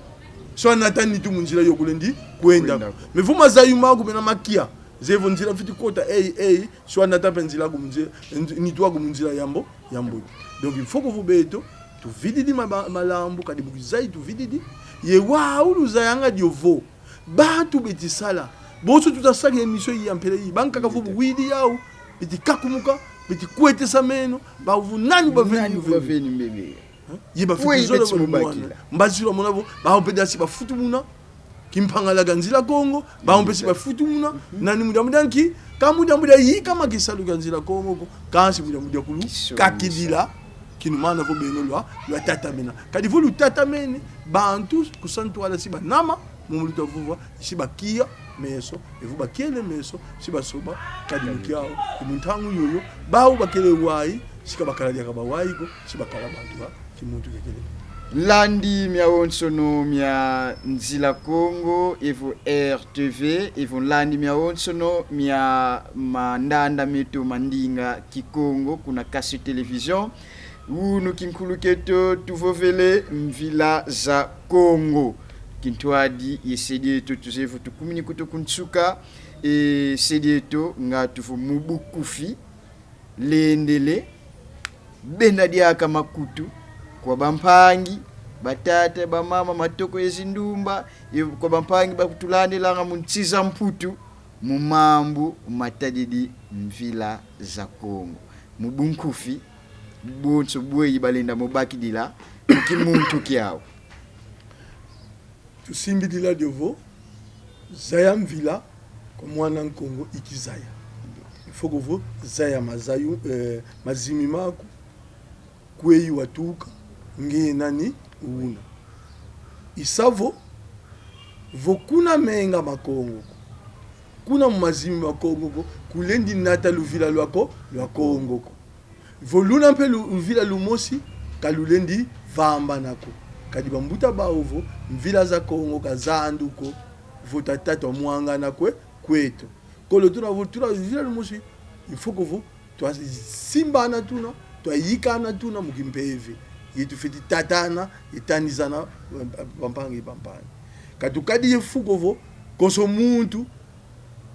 si wanata nitu mu nzila yo kulendi kwenda. Kwenda. Mais vo mazayu maku mena makia, zeye vo nzila mfwiti kota, ei, ei, si wanata mpe nzila aku mu nzila, nz-, nitu aku mu nzila ya mbo-, ya mbote. Donc, il faut que vo beto tuvididi ma-, ma-, malambu, kadi mu kizayi tuvididi. Ye wau luzayanga dio vo, bantu beti sala. Bonso tuta sala émission yi ya mpila yi. Bankaka vo bu widi yau, beti kakumuka, beti kwetesa meno, bau vo nani baveni mbebe. Nani baveni mbebe? Hein? Ye bafwete zola beti mu bakila. Mbazi lwamona vo, bau mpe dia si bafutumuna. Kimpangala kia Nzila Kongo, bau mpe si bafutumuna. Mhm. Nani mu diambu dia nki? Ka mu diambu dia yikama kisalu kia Nzila Kongo ko. Kansi mu diambu dia kulu kakidila. Kisonga. Kinumana vo beno lwa, lwatatamena. Kadi vo lutatamene, bantu ku santwala si banama, momo luta vova, si bakia, meso, evo bakele meso, si basoba, kadi mu kiau, e mu ntangu yoyo, bau bakele wau, si ka bakala diaka bawau ko, si bakala bantu ba kimuntu kiakele. Nlandi miawonsono mia Nzila Kongo, evo R T V, evo nlandi miawonsono mia mandanda meto ma ndinga Kikongo, kuna Kasi Télévision. Unu kinkulu kieto tuvovele mvila za Kongo. Kintwadi ye se dieto tuzeye vo tukumini kutu ku nsuka, e se dieto ngatu vo mu bunkufi, lendele, benda diaka makutu kwa bampangi, batata, bamama, matoko ye zindumba, ye kwa bampangi bakutulandilanga mu nsi za Mputu, mu mambu matadidi mvila za Kongo. Mu bunkufi, bonso bweyi balenda mu bakidila mu kimuntu kiau. Tusimbidila dio vo, zaya mvila kwa mwana Nkongo i kizaya. Il faut que vo zaya mazayu, eh, mazimi maku, kweyi watuka, nge nani, una. I sa vo, vo kuna menga ma Kongo ko, kuna mu mazimi ma Kongo ko, kulendi nata luvila lwa Ko-, lwa Kongo ko. Vo luna mpe lu-, luvila lumosi, ka lulendi vambana ko. Kadi bambuta bau vo, mvila za Kongo ka zandu ko, vo tata twamwangana kwe-, kweto. Kolo tuna vo, tuna luvila lumosi, il faut que vo, twasimbana tuna, twayikana tuna mu kimpeve. Ye tufweti tatana, ye tanizana, bampangi, bampangi. Ka tukadi ye fu ko vo, konso muntu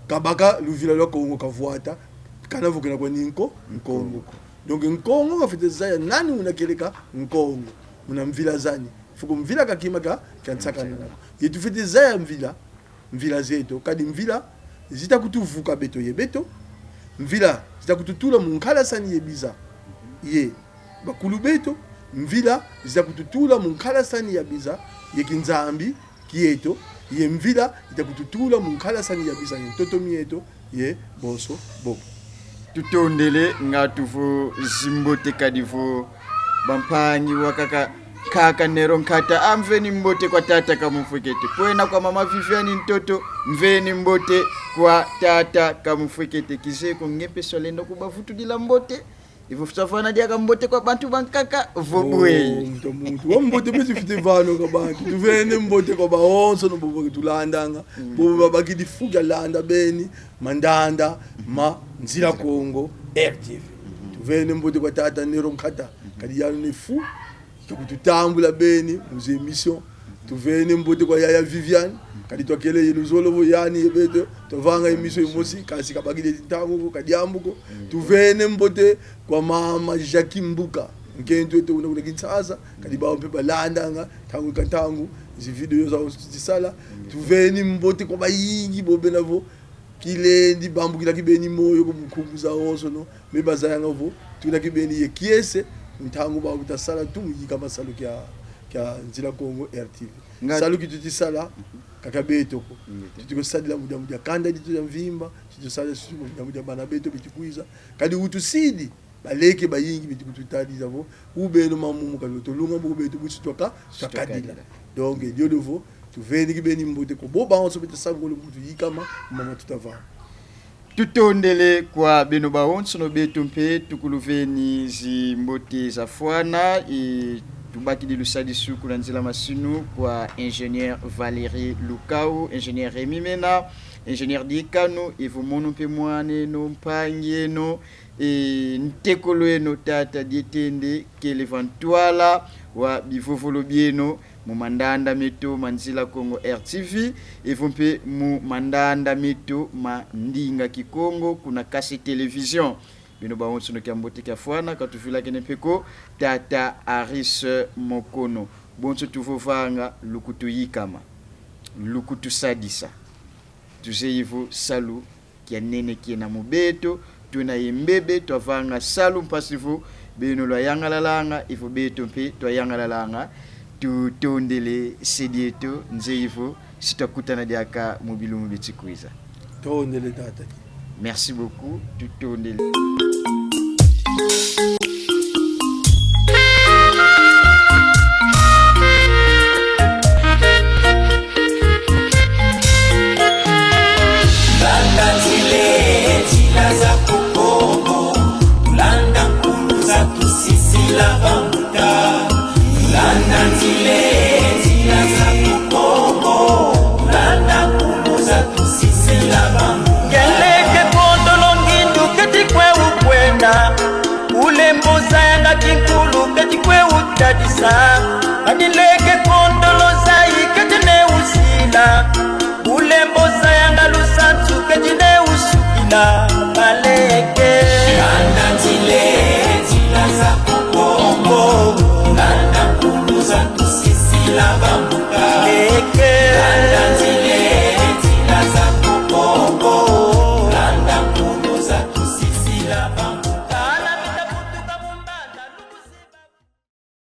kabaka luvila lwa Kongo kavwata, kana vo kena kwandi Nko-, Nkongo ko. Donc Nkongo kafwete zaya nani una kieleka Nkongo, una mvila zani. Faut que mvila ka kima kia, kia nsakana nako. Ye tufwete zaya mvila, mvila zeto, kadi mvila zita kutuvuka beto ye beto, mvila zita kututula mu nkalasani ye biza ye bakulu beto, mvila zita kututula mu nkalasani ya biza ye kinzambi kieto, ye mvila ita kututula mu nkalasani ya biza ye ntoto mieto, ye bonso bobo. Tutondele, ngatu vo zimbote kadi vo bampangi wakaka, kaka Nero Nkata, a mveni mbote kwa tata Kamufwekete. Kwena kwa mama Viviane Ntoto, mveni mbote kwa tata Kamufwekete. Kizeye ko nge mpe si walenda kubavutudila mbote. Evo si wavana diaka mbote kwa bantu bankaka, vo bweyi. Oh, muntu, muntu. Wa mbote mpe zifwete vana kwa bantu. Tuvene mbote kwa bawonsono bobo batulandanga. Mm. Bobo babakidi fu kia landa beni mandanda ma Nzila Kongo R T V. Tuvene mbote kwa tata Nero Nkata. Kadi yandi ni fu kia kututambula beni mu zi émission. Tuvene mbote kwa yaya Viviane. Kadi twakele ye luzolo vo yandi ye beto twavanga émission yimosi, kansi kabakidi ntangu ko, ka diambu ko. Tuvene mbote kwa mama Jackie Mbuka, nkento eto una kuna Kinshasa, kadi bau mpe balandanga ntangu ka ntangu zi vidéo zau zisala. Tuveni mbote kwa bayingi bo bena vo kilendi bambukila kibeni moyo ko mu nkumbu zawonsono, mais bazayanga vo tuna kibeni ye kiese, ntangu bau tasala tu mu yika masalu kia, kia Nzila Kongo R T V. Nga- Salu ki tuti sala, ka kia beto ko. Tuti ko sadila mu diambu dia kanda dieto dia mvimba, tuti sala susu mu diambu dia bana beto beti kwiza. Kadi utusidi, baleke bayingi beti kututadisa vo, u beno mamu mu kalonga, tolonga mu beto busi twaka, twakadila. Twakadila. Donc, diodio vo, tuveni kibeni mbote kwa bo bawonso beti sa ngolo mu kutuyikama, mama tutavanga. Tutondele kwa beno bawonsono, beto mpe tukuluveni zimbote zafwana, e tubakidi lusadisu kuna nzila masinu kwa ingénieur Valérie Lukau, ingénieur Rémy Mena, ingénieur Diekanu, evo mono mpe mwan'eno, mpangi'eno, e ntekolo'eno, tata Dietende, kele va ntwala wa bivovolo bieno mu mandanda meto ma Nzila Kongo R T V, evo mpe mu mandanda meto ma ndinga Kikongo kuna Kasi Télévision. Beno bawonsono kiambote kiafwana, ka tuvilakene mpe ko tata Aris Mokono. Bonso tuvovanga, lukutuyikama, lukutusadisa. Tuzeyi vo salu kia nene kiena mu beto, tuna ye mbebe, twavanga salu mpasi vo beno lwayangalalanga, evo beto mpe twayangalalanga. Tutondele se dieto, nzeyi vo si twakutana diaka mu bilumbu bieti kwiza. Tondele tata. Merci beaucoup, tutondele. Aleke. Kanda nzile, nzila za Kongo. Kongo. Kanda nkulu za tusisila bambuka. Leke. Kanda